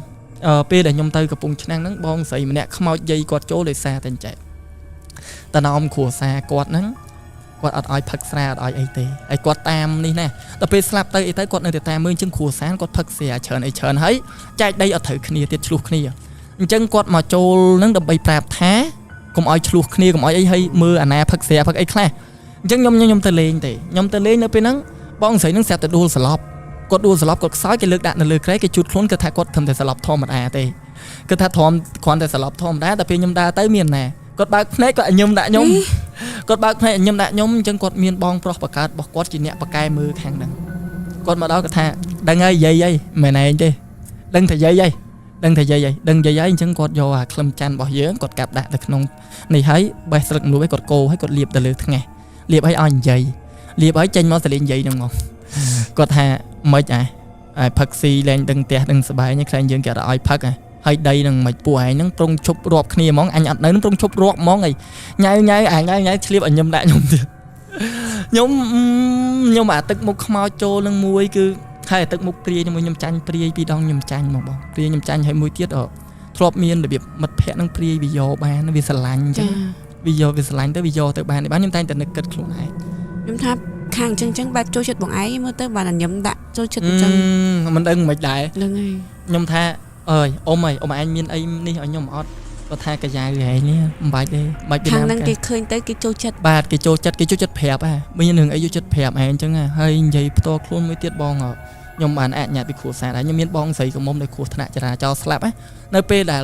ងពេលដែលខ្ញុំទៅកំពង់ឆ្នាំងហ្នឹងបងស្រីម្នាក់ខ្មោចយាយគាត់ចូលដោយសារតែអញ្ចឹងតំណោមគ្រួសារគាត់ហ្នឹង គាត់អត់ឲ្យផឹកស្រាអត់ឲ្យអីទេហើយគាត់តាមនេះណាដល់ពេលស្លាប់ទៅអីទៅគាត់នៅតែតាមមើលអញ្ចឹងគ្រួសារគាត់ផឹកស្រាច្រើនអីច្រើនហើយចែកដីអត់ត្រូវគ្នាទៀតឆ្លោះគ្នាអញ្ចឹងគាត់មកចូលនឹងដើម្បីប្រាប់ថាកុំឲ្យឆ្លោះគ្នាកុំឲ្យអីហើយមើលអាណាផឹកស្រាផឹកអីខ្លះអញ្ចឹងខ្ញុំខ្ញុំទៅលេងទេខ្ញុំទៅលេងនៅពេលហ្នឹងបងស្រីហ្នឹងស្រាប់តែដួលសន្លប់គាត់ដួលសន្លប់គាត់ខ្សោយគេលើកដាក់នៅលើគ្រែគេជូតខ្លួនគាត់ថាគាត់ត្រឹមតែសន្លប់ធម្មតាទេគាត់ថាទ្រាំគ្រាន់តែសន្លប់ធម្មតាតែពេលខ្ញុំដើរទៅមានណាគាត់បើកភ្នែកគាត់ឲ្យខ្ញុំដាក់ខ្ញុំគាត់បើកភ្នែកឲ្យខ្ញុំដាក់ខ្ញុំអញ្ចឹងគាត់មានបងប្រុសបកើតរបស់គាត់ជាអ្នកបកកែមើលខាងហ្នឹងគាត់មកដល់គាត់ថាដឹងហើយយាយហើយមិនឯងទេដឹងថាយាយហើយដឹងថាយាយហើយដឹងយាយហើយអញ្ចឹងគាត់យកអាក្លឹមច័ន្ទរបស់យើងគាត់កាប់ដាក់ទៅក្នុងនេះហើយបេះស្លឹកម្លូឲ្យគាត់កោឲ្យគាត់លាបទៅលើថ្ងាសលាបឲ្យឲ្យនិយាយលាបឲ្យចេញមកសលេងនិយាយហ្នឹងមកគាត់ថាម៉េចអាអាផឹកស៊ីលែងដឹងផ្ទះដឹងសបែងខ្លែងយើងគេអត់ឲ្យផឹកអាហើយដីនឹងមិនពួកឯងហ្នឹងប្រុងឈប់រាប់គ្នាហ្មងអញអត់នៅហ្នឹងប្រុងឈប់រាប់ហ្មងអីញ៉ៅញ៉ៅអាញ៉ៅញ៉ៅឆ្លៀបឲ្យខ្ញុំដាក់ខ្ញុំទៀតខ្ញុំខ្ញុំអាទឹកមុខខ្មោចចូលនឹងមួយគឺហើយអាទឹកមុខព្រាយនឹងមួយខ្ញុំចាញ់ព្រាយពីរដងខ្ញុំចាញ់មកបងព្រាយខ្ញុំចាញ់ហើយមួយទៀតធ្លាប់មានរបៀបមិត្តភ័ក្តិនឹងព្រាយវាយកបានវាស្រឡាញ់អញ្ចឹងវាយកវាស្រឡាញ់ទៅវាយកទៅបានបានខ្ញុំតែងតែនឹកគិតខ្លួនឯងខ្ញុំថាខាងអញ្ចឹងបែបចូលចិត្តបងឯងមើលទៅបានខ្ញុំដាក់ចូលចិត្តអញ្ចឹងមិនដឹងមិនដែរហ្នឹងហើយខ្ញុំថាអើយអ៊ំអើយអ៊ំឯងមានអីនេះឲ្យខ្ញុំអត់គាត់ថាកាយ៉ាវឯងនេះមិនបាច់ទេបាច់ពីណាខាងហ្នឹងគេឃើញទៅគេចូលចិត្តបាទគេចូលចិត្តគេចូលចិត្តប្រាប់ហ่าមានរឿងអីចូលចិត្តប្រាប់ឯងអញ្ចឹងហើយនិយាយផ្ទាល់ខ្លួនមួយទៀតបងខ្ញុំបានអនុញ្ញាតពីគ្រួសារដែរខ្ញុំមានបងស្រីកំមុំដែលគ្រោះថ្នាក់ចរាចរណ៍ស្លាប់នៅពេលដែ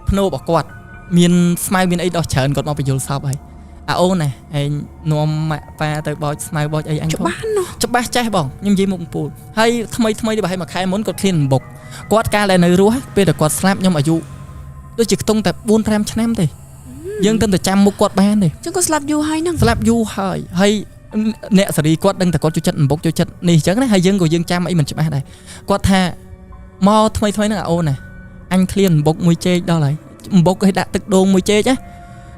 លភ្នោរបស់គាត់មានស្មៅមានអីដោះច្រើនគាត់មកបញ្យល់សពហើយអាអូនណាឯងនាំម៉ាក់ប៉ាទៅបោចស្មៅបោចអីអញច្បាស់ណោះច្បាស់ចេះបងខ្ញុំនិយាយមុខអំពូលហើយថ្មីថ្មីនេះប្រហែលមួយខែមុនគាត់ឃ្លានបុកគាត់កាលដែលនៅរស់ពេលដែលគាត់ស្លាប់ខ្ញុំអាយុដូចជាខ្ទង់តែ4 5ឆ្នាំទេយើងទើបតែចាំមុខគាត់បានទេចឹងគាត់ស្លាប់យូរហើយហ្នឹងស្លាប់យូរហើយហើយអ្នកសេរីគាត់ដឹងតែគាត់ចូលចិត្តបុកចូលចិត្តនេះអញ្ចឹងណាហើយយើងក៏យើងចាំអីមិនច្បាស់ដែរគាត់ថាមកថ្មីថ្មីហ្នឹងអាអូនណាអញឃ្លានបុកមួយចេកដល់ហើយបុកឲ្យដាក់ទឹកដូងមួយចេកណា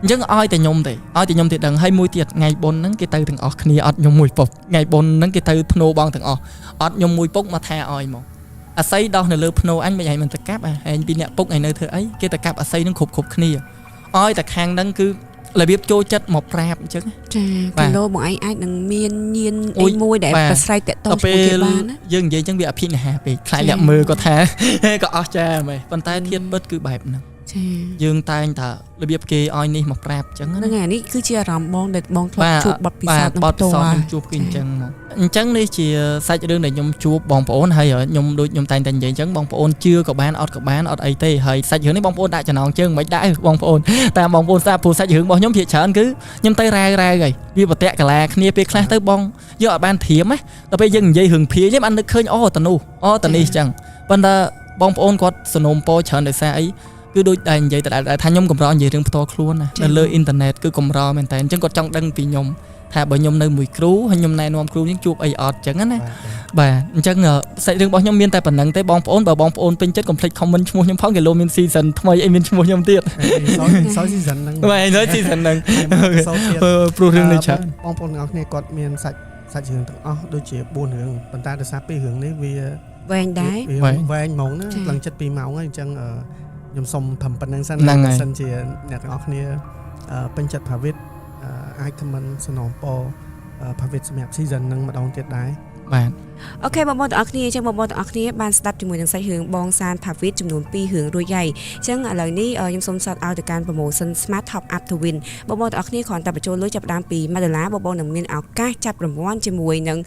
អញ្ចឹងឲ្យតែខ្ញុំទេឲ្យតែខ្ញុំទេដឹងហើយមួយទៀតថ្ងៃបុណ្យហ្នឹងគេទៅទាំងអស់គ្នាអត់ខ្ញុំមួយពុកថ្ងៃបុណ្យហ្នឹងគេទៅភ្នោបងទាំងអស់អត់ខ្ញុំមួយពុកមកថាឲ្យមកអាស័យដោះនៅលើភ្នោអញមិនឲ្យមិនទៅកាប់ឯងពីអ្នកពុកឯងនៅធ្វើអីគេទៅកាប់អាស័យហ្នឹងគ្រប់គ្រប់គ្នាឲ្យតែខាងហ្នឹងគឺរបៀបចូលចិត្តមកប្រាប់អញ្ចឹងចាគីឡូបងឯងអាចនឹងមានញៀនអីមួយដែលប្រស្រ័យតាក់ទងជាមួយគេបានណាយើងនិយាយអញ្ចឹងវាអភិនិហាពេកខ្លាចអ្នកមើលគាត់ថាក៏អស់ចាមែនប៉ុន្តែធៀបពិតគឺបែបហ្នឹងចាយើងតែងតែរបៀបគេឲ្យនេះមកប្រាប់អញ្ចឹងហ្នឹងហើយនេះគឺជាអារម្មណ៍បងដែលបងធ្លាប់ជួបបទពិសោធន៍បទពិសោធន៍ខ្ញុំជួបគឺអញ្ចឹងមកអញ្ចឹងនេះជាសាច់រឿងដែលខ្ញុំជួបបងប្អូនហើយខ្ញុំដូចខ្ញុំតែងតែនិយាយអញ្ចឹងបងប្អូនជឿក៏បានអត់ក៏បានអត់អីទេហើយសាច់រឿងនេះបងប្អូនដាក់ចំណងជើងមិនដាក់បងប្អូនតាមបងប្អូនស្ដាប់ព្រោះសាច់រឿងរបស់ខ្ញុំភាគច្រើនគឺខ្ញុំទៅរ៉ាវរ៉ាវហើយវាប្រតាក់កាឡាគ្នាពេលខ្លះទៅបងយកឲ្យបានធៀមណាដល់ពេលយើងនិយាយរឿងភាយបាននឹកឃើញអូតនោះអូតនេះអញ្ចឹងប៉ុន្តែបងប្អូនគាត់សនំពោច្រើនដោយសារអីគឺដូចតែនិយាយតែថាខ្ញុំកម្រនិយាយរឿងផ្ទាល់ខ្លួនណានៅលើអ៊ីនធឺណិតគឺកម្រមែនតើអញ្ចឹងគាត់ចង់ដឹងពីខ្ញុំថាបើខ្ញុំនៅមួយគ្រូហើយខ្ញុំណែនាំគ្រូយើងជួបអីអត់អញ្ចឹងណាបាទអញ្ចឹងសាច់រឿងរបស់ខ្ញុំមានតែប៉ុណ្្នឹងទេបងប្អូនបើបងប្អូនពេញចិត្តកុំភ្លេច comment ឈ្មោះខ្ញុំផងគេលោមាន season ថ្មីអីមានឈ្មោះខ្ញុំទៀតសយ season ហ្នឹងបាទសយ season ហ្នឹងព្រោះរឿងនេះច្រើនបងប្អូនទាំងអស់គ្នាគាត់មានសាច់រឿងទាំងអស់ដូចជា4រឿងប៉ុន្តែដោយសារ2រឿងនេះវាវែងដែរវែងហ្មងណាឡើងចិត្ត2ម៉ោងហើយអញ្ចឹងខ្ញុំសុំត្រឹមប៉ុណ្្នឹងសិនបើសិនជាអ្នកទាំងអស់គ្នាពេញចិត្តផាវិតអាច comment សំណពរផាវិតសម្រាប់ season ហ្នឹងម្ដងទៀតដែរបាទអូខេបងប្អូនទាំងអស់គ្នាអញ្ចឹងបងប្អូនទាំងអស់គ្នាបានស្ដាប់ជាមួយនឹងសាច់រឿងបងសានផាវិតចំនួន2រឿងរួចហើយអញ្ចឹងឥឡូវនេះខ្ញុំសូម shout out ទៅកាន់ promotion Smart Top Up to Win បងប្អូនទាំងអស់គ្នាគ្រាន់តែបញ្ចូលលុយចាប់ផ្ដើមពី1ដុល្លារបងប្អូននឹងមានឱកាសចាប់រង្វាន់ជាមួយនឹង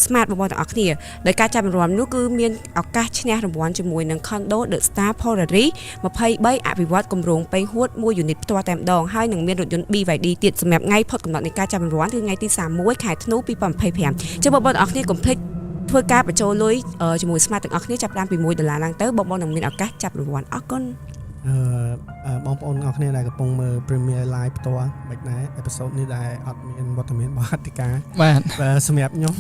Smart បងប្អូនទាំងអស់គ្នាដោយការចាប់រង្វាន់នោះគឺមានឱកាសឈ្នះរង្វាន់ជាមួយនឹង Condo The Star Polaris 23អភិវឌ្ឍគម្រោងប៉េងហួត1 unit ផ្ទាល់តែម្ដងហើយនឹងមានរថយន្ត BYD ទៀតសម្រាប់ថ្ងៃផុតកំណត់នៃការចាប់រង្វាន់គឺថ្ងៃទី31ខែធ្នូ2025ចឹងបងប្អូនទាំងអស់គ្នាកុំភ្លេចធ្វើការបញ្ចូលលុយជាមួយ Smart ទាំងអស់គ្នាចាប់ផ្ដើមពី1ដុល្លារឡើងទៅបងប្អូននឹងមានឱកាសចាប់រង្វាន់អរគុណបងប្អូនទាំងអស់គ្នាដែលកំពុងមើល Premier Live ផ្ទាល់មិនដែរ episode នេះដែលអត់មានវត្តមានរបស់អធិការបាទសម្រាប់ខ្ញុំ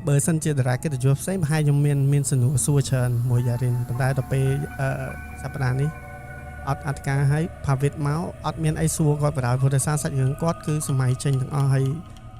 បើសិនជាតារាកិត្តិយសផ្សេងប្រហែលខ្ញុំមានសំណួរសួរច្រើនមួយយ៉ារិនប៉ុន្តែដល់ពេលសប្តាហ៍នេះអត់អធិការឲ្យផាវិតមកអត់មានអីសួរគាត់បណ្ដោយព្រោះដោយសារសាច់រឿងគាត់គឺសម័យចេញទាំងអស់ហើយ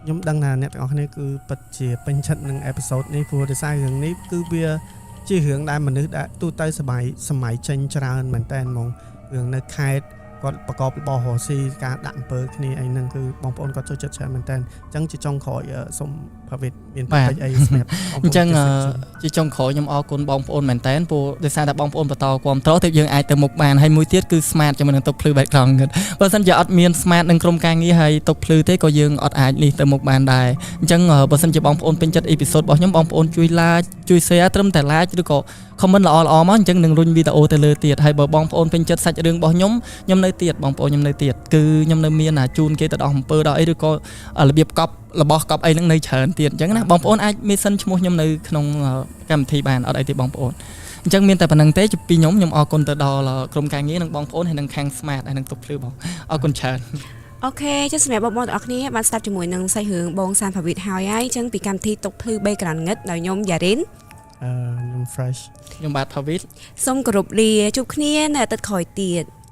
ខ្ញុំដឹងថាអ្នកទាំងអស់គ្នាគឺពិតជាពេញចិត្តនឹង episode នេះព្រោះដោយសាររឿងនេះគឺវាជារឿងដែលមនុស្សដែលទូទៅសម័យចេញច្រើនមែនតើហ្មងរឿងនៅខេត្ត គាត់ប្រកបរបររកស៊ីការដាក់អំពើគ្នាអីហ្នឹងគឺបងប្អូនគាត់ចូលចិត្តច្រើនមែនតើអញ្ចឹងជាចុងក្រោយសូមផាវិតមាន បាទ ពេចអីសម្រាប់បងប្អូន អញ្ចឹង ជាពិសេស ជាចុងក្រោយខ្ញុំអរគុណបងប្អូនមែនតើព្រោះដោយសារតែបងប្អូនបន្តគាំទ្រទើបយើងអាចទៅមុខបានហើយមួយទៀតគឺ smart ជាមួយនឹងតុភ្លឺ background ងឹតបើសិនជាអត់មាន smart នឹងក្រុមការងារហើយតុភ្លឺទេក៏យើងអត់អាចនេះទៅមុខបានដែរអញ្ចឹងបើសិនជាបងប្អូនពេញចិត្ត episode របស់ខ្ញុំបងប្អូនជួយ like ជួយ share ត្រឹមតែ like ឬក៏ comment ល្អៗមកអញ្ចឹងនឹងរុញវីដេអូទៅលើទៀតហើយបើបងប្អូនពេញចិត្តសាច់រឿងរបស់ខ្ញុំខ្ញុំនៅទៀតបងប្អូនខ្ញុំនៅទៀតគឺខ្ញុំនៅមានអាជូនគេទៅដល់អំពើដល់អីឬក៏របៀបកប់របស់កប់អីហ្នឹងនៅច្រើនទៀតអញ្ចឹងណាបងប្អូនអាចមេសិនឈ្មោះខ្ញុំនៅក្នុងកម្មវិធីបានអត់អីទេបងប្អូនអញ្ចឹងមានតែប៉ុណ្្នឹងទេពីខ្ញុំខ្ញុំអរគុណទៅដល់ក្រុមការងារនិងបងប្អូនហើយនិងខាង Smart ហើយនិងទុកភ្លឺបងអរគុណច្រើន OK ចឹងសម្រាប់បងប្អូនទាំងអស់គ្នាបានស្ដាប់ជាមួយនឹងសាច់រឿងបងសានផាវិតហើយហើយចឹងពីកម្មវិធីតុភ្លឺ background ងឹតដោយខ្ញុំយ៉ារិន ខ្ញុំ fresh ខ្ញុំបាទផាវិត សូមគោរពលាជួបគ្នានៅអាទិត្យក្រោយទៀត។